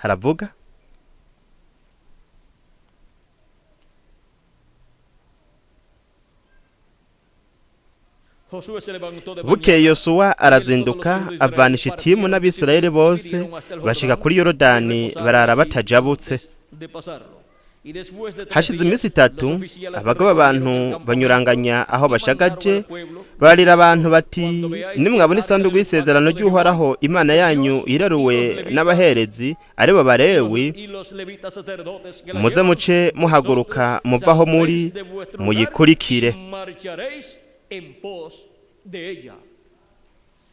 Haravuga: Josué se levantó de Bukeye mañana Yosuwa y él y todos los arazinduka, hijos de Israel avana Ishitimu partieron de n'Abisirayeli Sittim y bose, vinieron hasta el bashika Jordán kuri y Yorodani, reposaron barara allí batajabutse. antes de pasarlo. Y después de 3 Hashize iminsi días, los itatu, oficiales abagabo recorrieron el b'abantu campamento banyuranganya aho y mandaron bashagaje, al pueblo barira diciendo: abantu bati: Cuando veáis el nimwabona arca isanduku del y'isezerano pacto de Jehová, ry'Uhoraho Imana yanyu Dios y los iraruwe levitas n'abaherezi aribo Balewi, y los levitas sacerdotes que la muze llevan, muce muhaguruka vosotros muve aho muri saldréis de vuestro lugar muyikurikire. y marcharéis en pos de ella.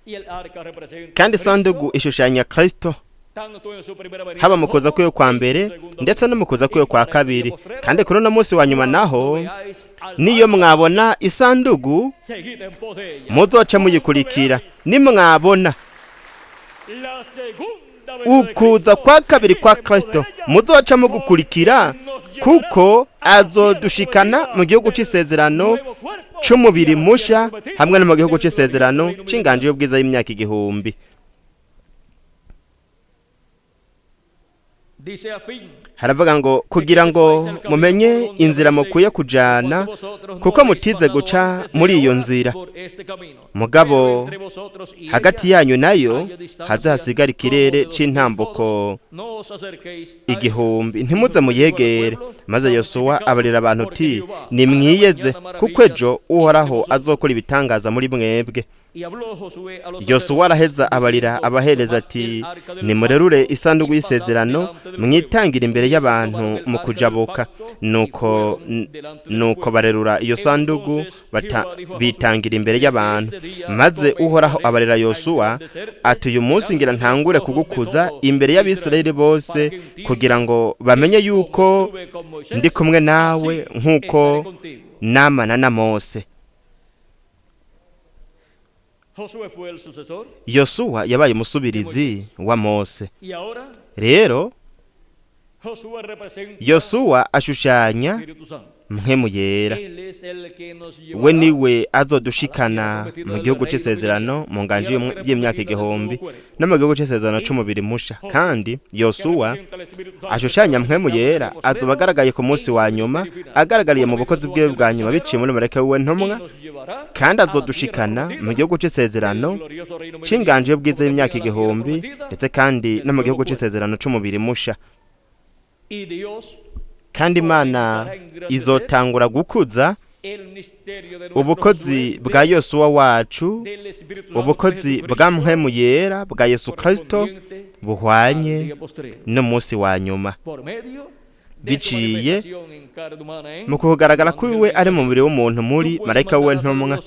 Y el arca representa a Kandi Cristo, isanduku ishushanya Kristo, tanto en su primera venida haba mu kuza como kwiwe kwa en su mbere segunda ndetse venida. no mu kuza Y kwiwe kwa para este día kabiri. postrero, Kandi kuri uno munsi wa nyuma cuando naho, veáis al niyo arca, mwabona isanduku seguid en pos de ella. muzoca Cuando muyikurikira. veáis Nimwabona la segunda venida de ukuza Cristo, kwa kabiri seguid kwa en pos de Kristo, ella, muzoca mugukurikira, porque nos llevará kuko a la tierra azodushikana mu prometida gihugu del c'isezerano nuevo cuerpo y c'umubiri a la tierra musha prometida hamwe no mu gihugu del glorioso c'isezerano reino c'inganji milenario. y'ubwiza y'imyaka 1000. Dice a fin Haravuga ngo kugira ngo mumenye inzira mukwiye kujana, kuko mutize guca muri iyo nzira. Mugabo hagati yanyu nayo haze hasigara ikirere c'intambuko 1000, ntimuze muyegere. Maze Yosuwa abarira abantu uti: "Nimwiyeze, kuko ejo Uhoraho azokora ibitangaza muri mwebwe." Yosuwa araheza abarira abahereza ati: "Nimurerure isanduku y'isezerano, mwitangira imbere y'abantu mu kujabuka." Nuko barerura iyo sanduku, bitangira imbere y'abantu. Maze Uhoraho abarira Yosuwa ati: "Uyu munsi ngira ntangure kugukuza imbere y'Abisirayeli bose, kugira ngo bamenye yuko ndi kumwe nawe nk'uko namana na Mose." Yosuwa yabaye umusubirizi wa Mose. Rero Yosuwa ashushanya Mpwemu Yera. We niwe azodushikana mu gihugu c'isezerano, mu nganji y'imyaka 1000, no mu gihugu c'isezerano c'umubiri musha. Kandi Yosuwa ashushanya Mpwemu Yera azoba agaragaye ku munsi wa nyuma, agaragariye mu bukozi bwiwe bwa nyuma biciye muri marayika wiwe ntumwa, kandi azodushikana mu gihugu c'isezerano c'inganji y'ubwiza y'imyaka 1000, ndetse kandi no mu gihugu c'isezerano c'umubiri musha. Kandi Imana izotangura gukuza ubukozi bwa Yosuwa wacu, ubukozi bwa Mpwemu Yera bwa Yesu Kristo, buhwanye n'umunsi wa nyuma, biciye mu kugaragara kwiwe ari mu mubiri w'umuntu muri marayika we ntumwa.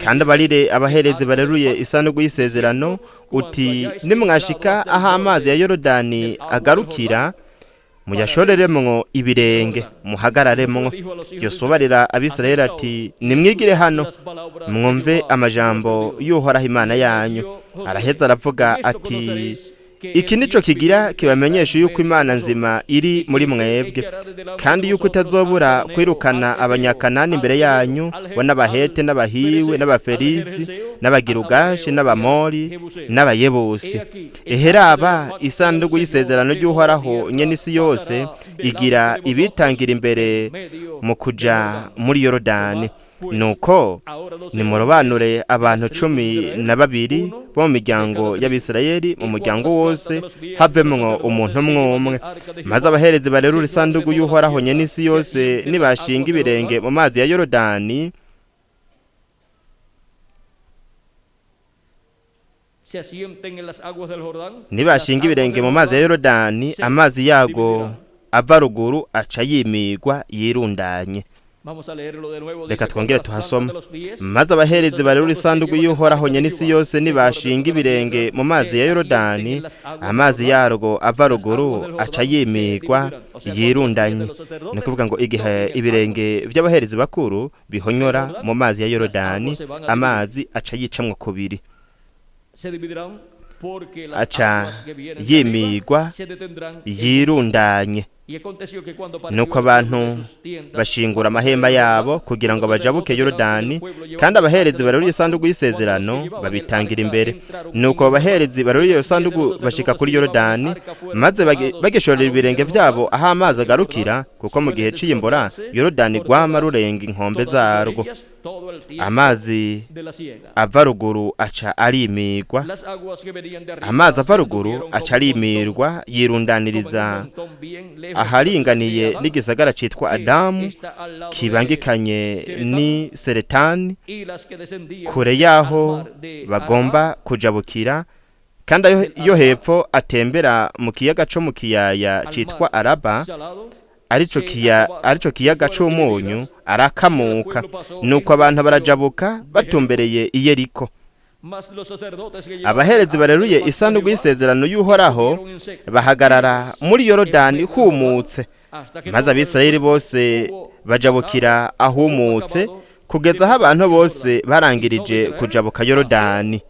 Kandi abarire abaherezi bareruye isanduku y'isezerano uti: "Nimwashika aho amazi ya Yorodani agarukira, muyashoreremwo ibirenge, muhagararemwo." Yosuwa Abisirayeli ati: "Nimwigire hano, mwumve amajambo y'Uhoraho Imana yanyu." Araheza aravuga ati: "Iki nico kigira kibamenyesha yuko Imana nzima iri muri mwebwe, kandi yuko itazobura kwirukana Abanyakanani imbere yanyu, bo n'Abahete n'Abahiwe n'Abaferizi n'Abagirugashi n'Abamori n'Abayebusi. Eheraba isanduku y'isezerano ry'Uhoraho nyene isi yose igira ibitangira imbere mu kuja muri Yorodani. Nuko nimurobanure abantu 12 bo mu miryango y'Abisirayeli, mu muryango wose havemwo umuntu umwe umwe. Maze abaherezi barerura isanduku y'Uhoraho nyene isi yose nibashinga ibirenge mu mazi ya Yorodani, nibashinga ibirenge mu mazi ya Yorodani, amazi yago ava ruguru aca yimigwa yirundanye." Reka twongere tuhasoma. Maze abaherezi barerura isanduku y'Uhoraho nyene isi yose nibashinga ibirenge mu mazi ya Yorodani, amazi yarwo ava ruguru aca yimigwa yirundanye. Ni kuvuga ngo igihe ibirenge by'abaherezi bakuru bihonyora mu mazi ya Yorodani, amazi aca yicamwo kubiri, aca yimigwa yirundanye. Nuko abantu bashingura amahema yabo kugira ngo bajabuke Yorodani, kandi abaherezi barerura isanduku y'isezerano babitangira imbere. Nuko abaherezi barerura iyo sanduku bashika kuri Yorodani, maze bagishorera ibirenge byabo aho amazi agarukira, kuko mu gihe c'iyimbura Yorodani rwama rurenga inkombe zarwo. Amazi ava ruguru aca arimigwa, amazi ava ruguru aca arimirwa yirundaniriza aharinganiye n'igisagara citwa Adamu, kibangikanye ni Seretani, kure yaho bagomba kujabukira. Kandi yo hepfo atembera mu kiyaga co mu kiyaya citwa Araba, arico kiyaga c'umunyu, arakamuka. Nuko abantu barajabuka batumbereye i Yeriko. Abaherezi bareruye isanduku y'isezerano y'Uhoraho bahagarara muri Yorodani humutse, maze Abisirayeli bose bajabukira ahumutse, kugeza aho abantu bose barangirije kujabuka Yorodani,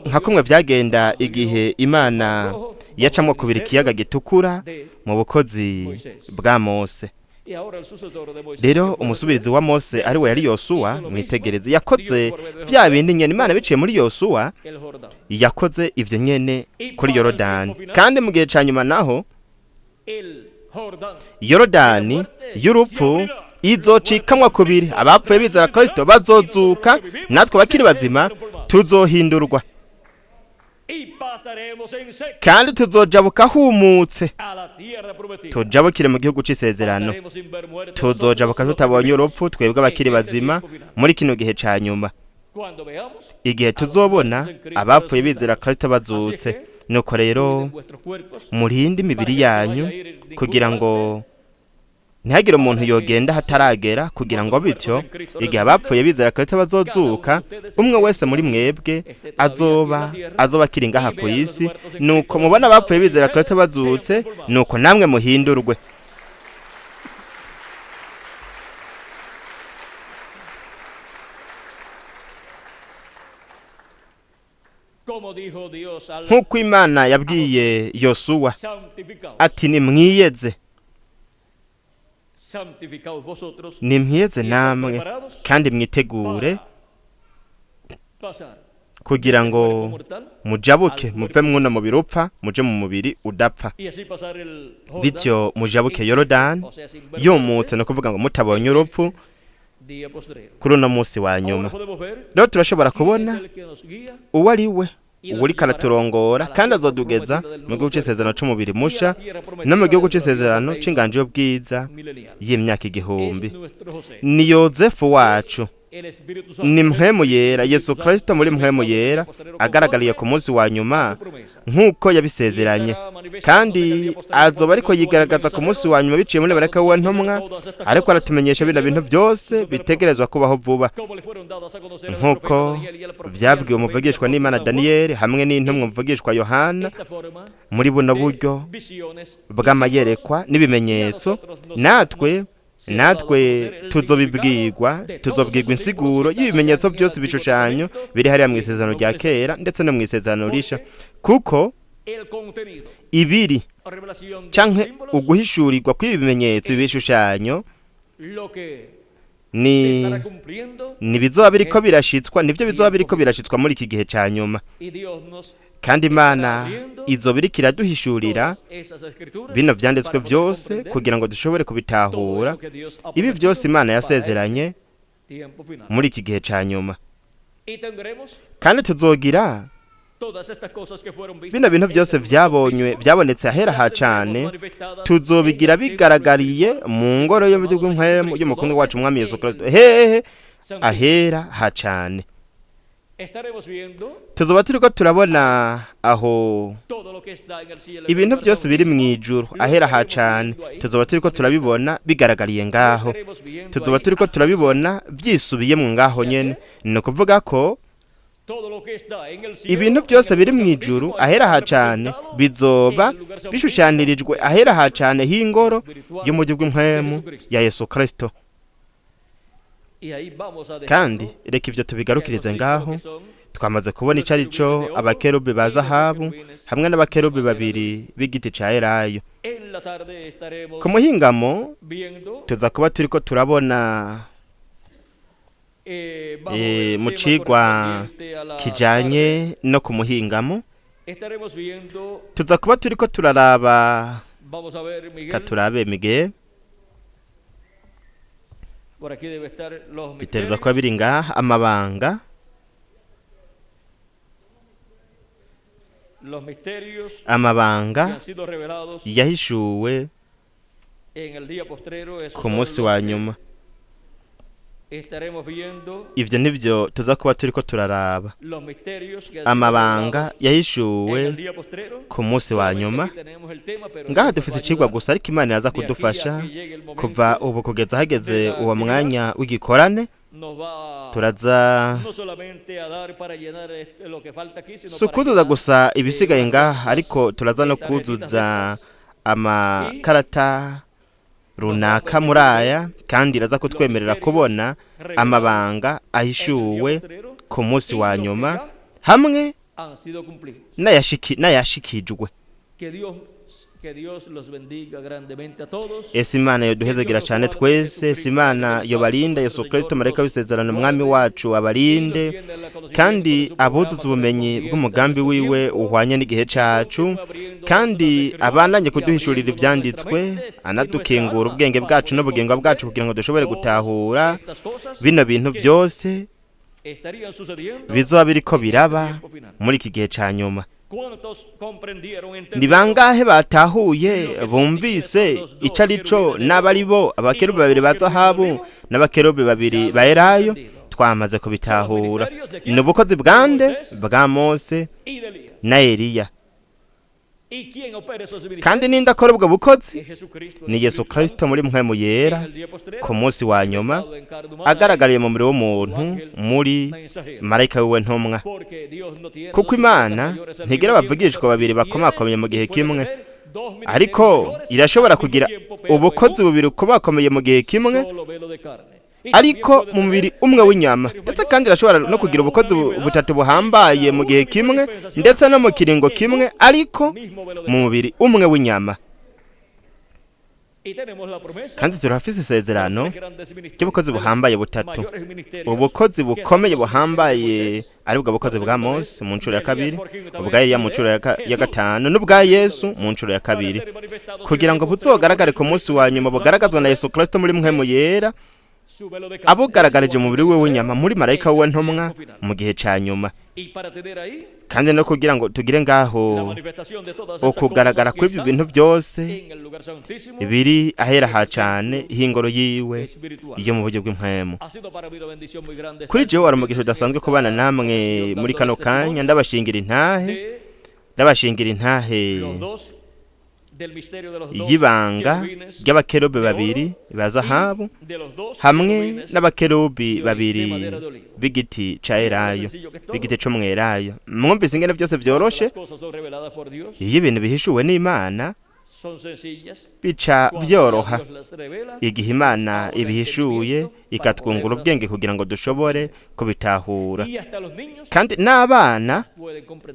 nka kumwe vyagenda igihe Imana yacamwo kubiri ikiyaga gitukura mu bukozi bwa Mose. Rero umusubirizi wa Mose ari we yari Yosuwa, mwitegereze, yakoze vya bindi nyene Imana biciye muri Yosuwa, yakoze ivyo nyene kuri Yorodani. Kandi mu gihe ca nyuma naho Yorodani y'urupfu izocikamwa kubiri, abapfuye bizera Kristo bazozuka, natwe bakiri bazima tuzohindurwa, kandi tuzojabuka humutse, tujabukire mu gihugu c'isezerano. Tuzojabuka tutabonye urupfu, twebwe abakiri bazima muri kino gihe ca nyuma, igihe tuzobona abapfuye bizera Kristo bazutse. Nuko rero murinde imibiri yanyu kugira ngo ntihagire umuntu yogenda hataragera, kugira ngo bityo igihe abapfuye bizera Kristo bazozuka, umwe wese muri mwebwe azoba akiri ngaha ku isi. Nuko mubona abapfuye bizera Kristo bazutse, nuko namwe muhindurwe. Nk'uko Imana yabwiye Yosuwa ati nimwiyeze, nimwiyeze namwe kandi mwitegure kugira ngo mujabuke muve mwuno mubiri upfa muje mu mubiri udapfa, bityo mujabuke Yorodani yumutse, no kuvuga ngo mutabonye urupfu kuri uno munsi wa nyuma. Rero turashobora kubona uwo ari we uwuriko araturongora, kandi azodugeza mu gihugu c'isezerano c'umubiri musha no mu gihugu c'isezerano c'inganji y'ubwiza y'imyaka 1000. Ni Yozefu wacu, ni mpwemu yera, Yesu Kristo muri mpwemu yera agaragariye ku munsi wa nyuma nk'uko yabisezeranye, kandi azoba ariko yigaragaza ku munsi wa nyuma biciye muri baraka wa ntumwa, ariko aratumenyesha bino bintu byose bitegerezwa kubaho vuba, nk'uko vyabwiwe umuvugishwa n'Imana Daniyeli hamwe n'intumwa umuvugishwa Yohana. Muri buno buryo bw'amayerekwa n'ibimenyetso, natwe tuzobibwirwa, tuzobwirwa insiguro y'ibimenyetso byose ibishushanyo biri hariya mu isezerano rya kera ndetse no mu isezerano risha, kuko ibiri canke uguhishurirwa kw'ibi bimenyetso ibishushanyo ni bizoba biriko birashitswa, nivyo bizoba biriko birashitswa muri iki gihe ca nyuma. Kandi Imana izoba iriko iraduhishurira bino vyanditswe byose kugira ngo dushobore kubitahura, ibi byose Imana yasezeranye muri iki gihe ca nyuma. Kandi tuzogira bino bintu byose vyabonywe byabonetse ahera ha cane, tuzobigira bigaragariye mu ngoro yo mu bw'impwemu y'umukundwa wacu Umwami Yesu Kristo, hehe ahera ha cane. Tuzoba turiko turabona aho ibintu byose biri mu ijuru ahera ha cane, tuzoba turiko turabibona bigaragariye ngaho, tuzoba turiko turabibona vyisubiyemwo ngaho nyene. Ni ukuvuga ko ibintu byose biri mu ijuru ahera ha cane bizoba bishushanirijwe ahera ha cane h'ingoro y'umujyi bw'impwemu ya Yesu Kristo. Kandi reka ivyo tubigarukirize ngaho. Twamaze kubona ico arico abakerubi ba zahabu hamwe n'abakerubi babiri b'igiti ca elayo. Ku muhingamo tuza kuba turiko turabona mu cigwa kijanye no ku muhingamo, tuza kuba turiko turaraba. Katurabe Miguel, bitereza kuba biri ngaha amabanga, amabanga yahishuwe ku munsi wa nyuma. Ivyo nivyo tuza kuba turiko turaraba, amabanga yahishuwe ku munsi wa nyuma. Ngaha dufise icigwa gusa, ariko Imana iraza kudufasha kuva ubu kugeza hageze uwo mwanya w'igikorane. Turaza si ukuzuza gusa ibisigaye ngaha, ariko turaza no kuzuza amakarata runaka muri aya, kandi iraza kutwemerera kubona amabanga ahishuwe ku munsi wa nyuma hamwe n'ayashikijwe. Ese Imana yoduhezagira cyane twese, ese Imana yobarinda, Yesu Kristo marayika w'isezerano umwami wacu abarinde, kandi abuzuze ubumenyi bw'umugambi wiwe uhwanye n'igihe cacu, kandi abandanye kuduhishurira ivyanditswe, anadukingura ubwenge bwacu n'ubugingo bwacu kugira ngo dushobore gutahura bino bintu byose bizoba biriko biraba muri iki gihe ca nyuma. Ni bangahe batahuye bumvise ico ari co n'abari bo abakerubi babiri ba zahabu n'abakerubi babiri ba elayo? Twamaze kubitahura. Ni ubukozi bwande? Bwa Mose na Eliya. Kandi ninde akora ubwo bukozi? Ni Yesu Kristo muri mpwemu yera ku munsi wa nyuma, agaragariye mu mubiri w'umuntu muri marayika wiwe ntumwa. Kuko Imana ntigira abavugishwa babiri bakomakomeye mu gihe kimwe, ariko irashobora kugira ubukozi bubiri bukomakomeye mu gihe kimwe, ariko mu mubiri umwe w'inyama. Ndetse kandi irashobora no kugira ubukozi butatu buhambaye mu gihe kimwe, ndetse no mu kiringo kimwe, ariko mu mubiri umwe w'inyama. Kandi turafise isezerano ry'ubukozi buhambaye butatu, ubukozi bukomeye buhambaye ari bwo bukozi bwa Mose mu nshuro ya kabiri, ubwa Eliya mu nshuro ya gatanu, n'ubwa Yesu mu nshuro ya kabiri, kugira ngo buzogaragare ku munsi wa nyuma, bugaragazwa na Yesu Kristo muri mpwemu yera, abugaragarije umubiri we w'inyama muri marayika we ntumwa mu gihe ca nyuma. Kandi no kugira ngo tugire ngaho ukugaragara kw'ibyo bintu byose biri ahera ha cane h'ingoro yiwe iyo mu buryo bw'impwemu. Kuri jewe wari umugisha udasanzwe kubana namwe muri kano kanya, ndabashingira intahe, ndabashingira intahe y'ibanga ry'abakerubi babiri ba zahabu hamwe n'abakerubi babiri b'igiti ca elayo, b'igiti c'umwelayo. Mwumvise ingene byose vyoroshe? Iyo ibintu bihishuwe n'Imana bica vyoroha. Igihe Imana ibihishuye ikatwungura ubwenge kugira ngo dushobore kubitahura, kandi n'abana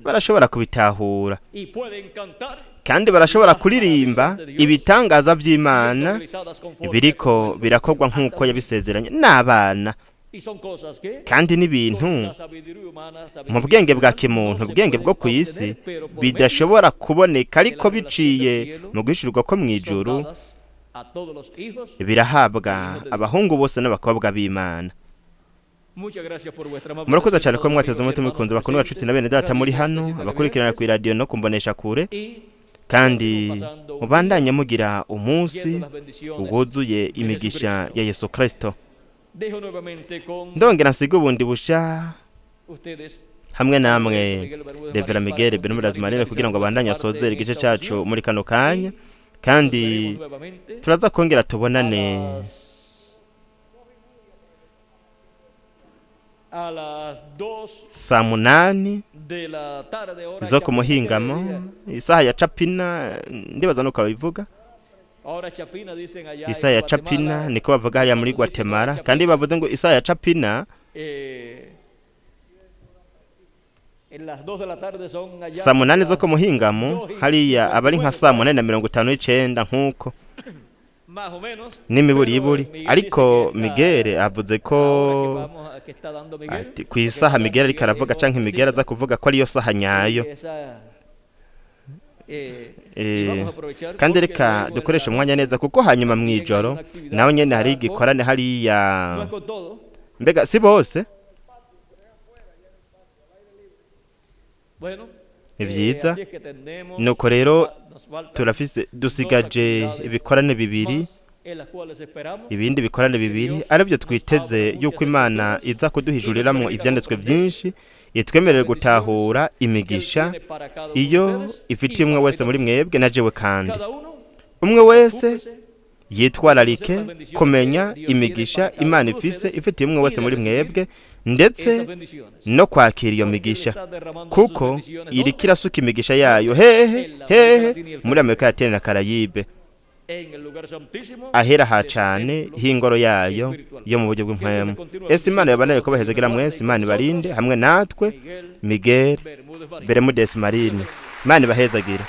barashobora kubitahura, kandi barashobora kuririmba ibitangaza by'Imana biriko birakorwa nk'uko yabisezeranye n'abana. Kandi n'ibintu mu bwenge bwa kimuntu, ubwenge bwo ku isi, bidashobora kuboneka, ariko biciye mu guhishurirwa ko mw'ijuru birahabwa abahungu bose n'abakobwa b'Imana. Murakoze cyane ko mwateze umutima mukunze, bakundwa bacuti na bene data muri hano, abakurikirana ku iradiyo no kumbonesha kure, kandi mubandanye mugira umunsi wuzuye imigisha ya Yesu Kristo. Ndongera nsiga ubundi busha hamwe namwe Reverend Miguel Bermudez Marine kugira ngo abandanye asozere igice cacu muri kano kanya, kandi turaza kongera tubonane saa 8 zo ku muhingamo, isaha ya Chapina, ndibaza nuko babivuga. Isaha ya Chapina niko bavuga hariya muri Guatemala, kandi bavuze ngo isaha ya Chapina saa 8 zo ku muhingamo, hariya abari nka saa 8:59 nkuko n'imiburiburi. Ariko Miguel avuze ko ku isaha Miguel ariko aravuga canke Miguel aza kuvuga ko ariyo saha nyayo. Kandi reka dukoreshe umwanya neza, kuko hanyuma mw'ijoro nawe nyene hari igikorane hariya. Mbega si bose? Ni vyiza. Nuko rero turafise, dusigaje ibikorane bibiri, ibindi bikorane bibiri aribyo twiteze yuko Imana iza kuduhijuriramwo ivyanditswe byinshi, itwemerere gutahura imigisha iyo ifitiye umwe wese muri mwebwe na jewe. Kandi umwe wese yitwararike kumenya imigisha Imana ifise ifitiye umwe wese muri mwebwe, ndetse no kwakira iyo migisha, kuko iriko irasuka imigisha yayo hehe hehe muri Amerika Latine na Karayibe, ahera ha cane h'ingoro yayo yo mu buryo bw'impwemu. Ese Imana yabanaye kubahezagira mwese, Imana ibarinde hamwe natwe. Miguel Bermudez Marine, Imana ibahezagira.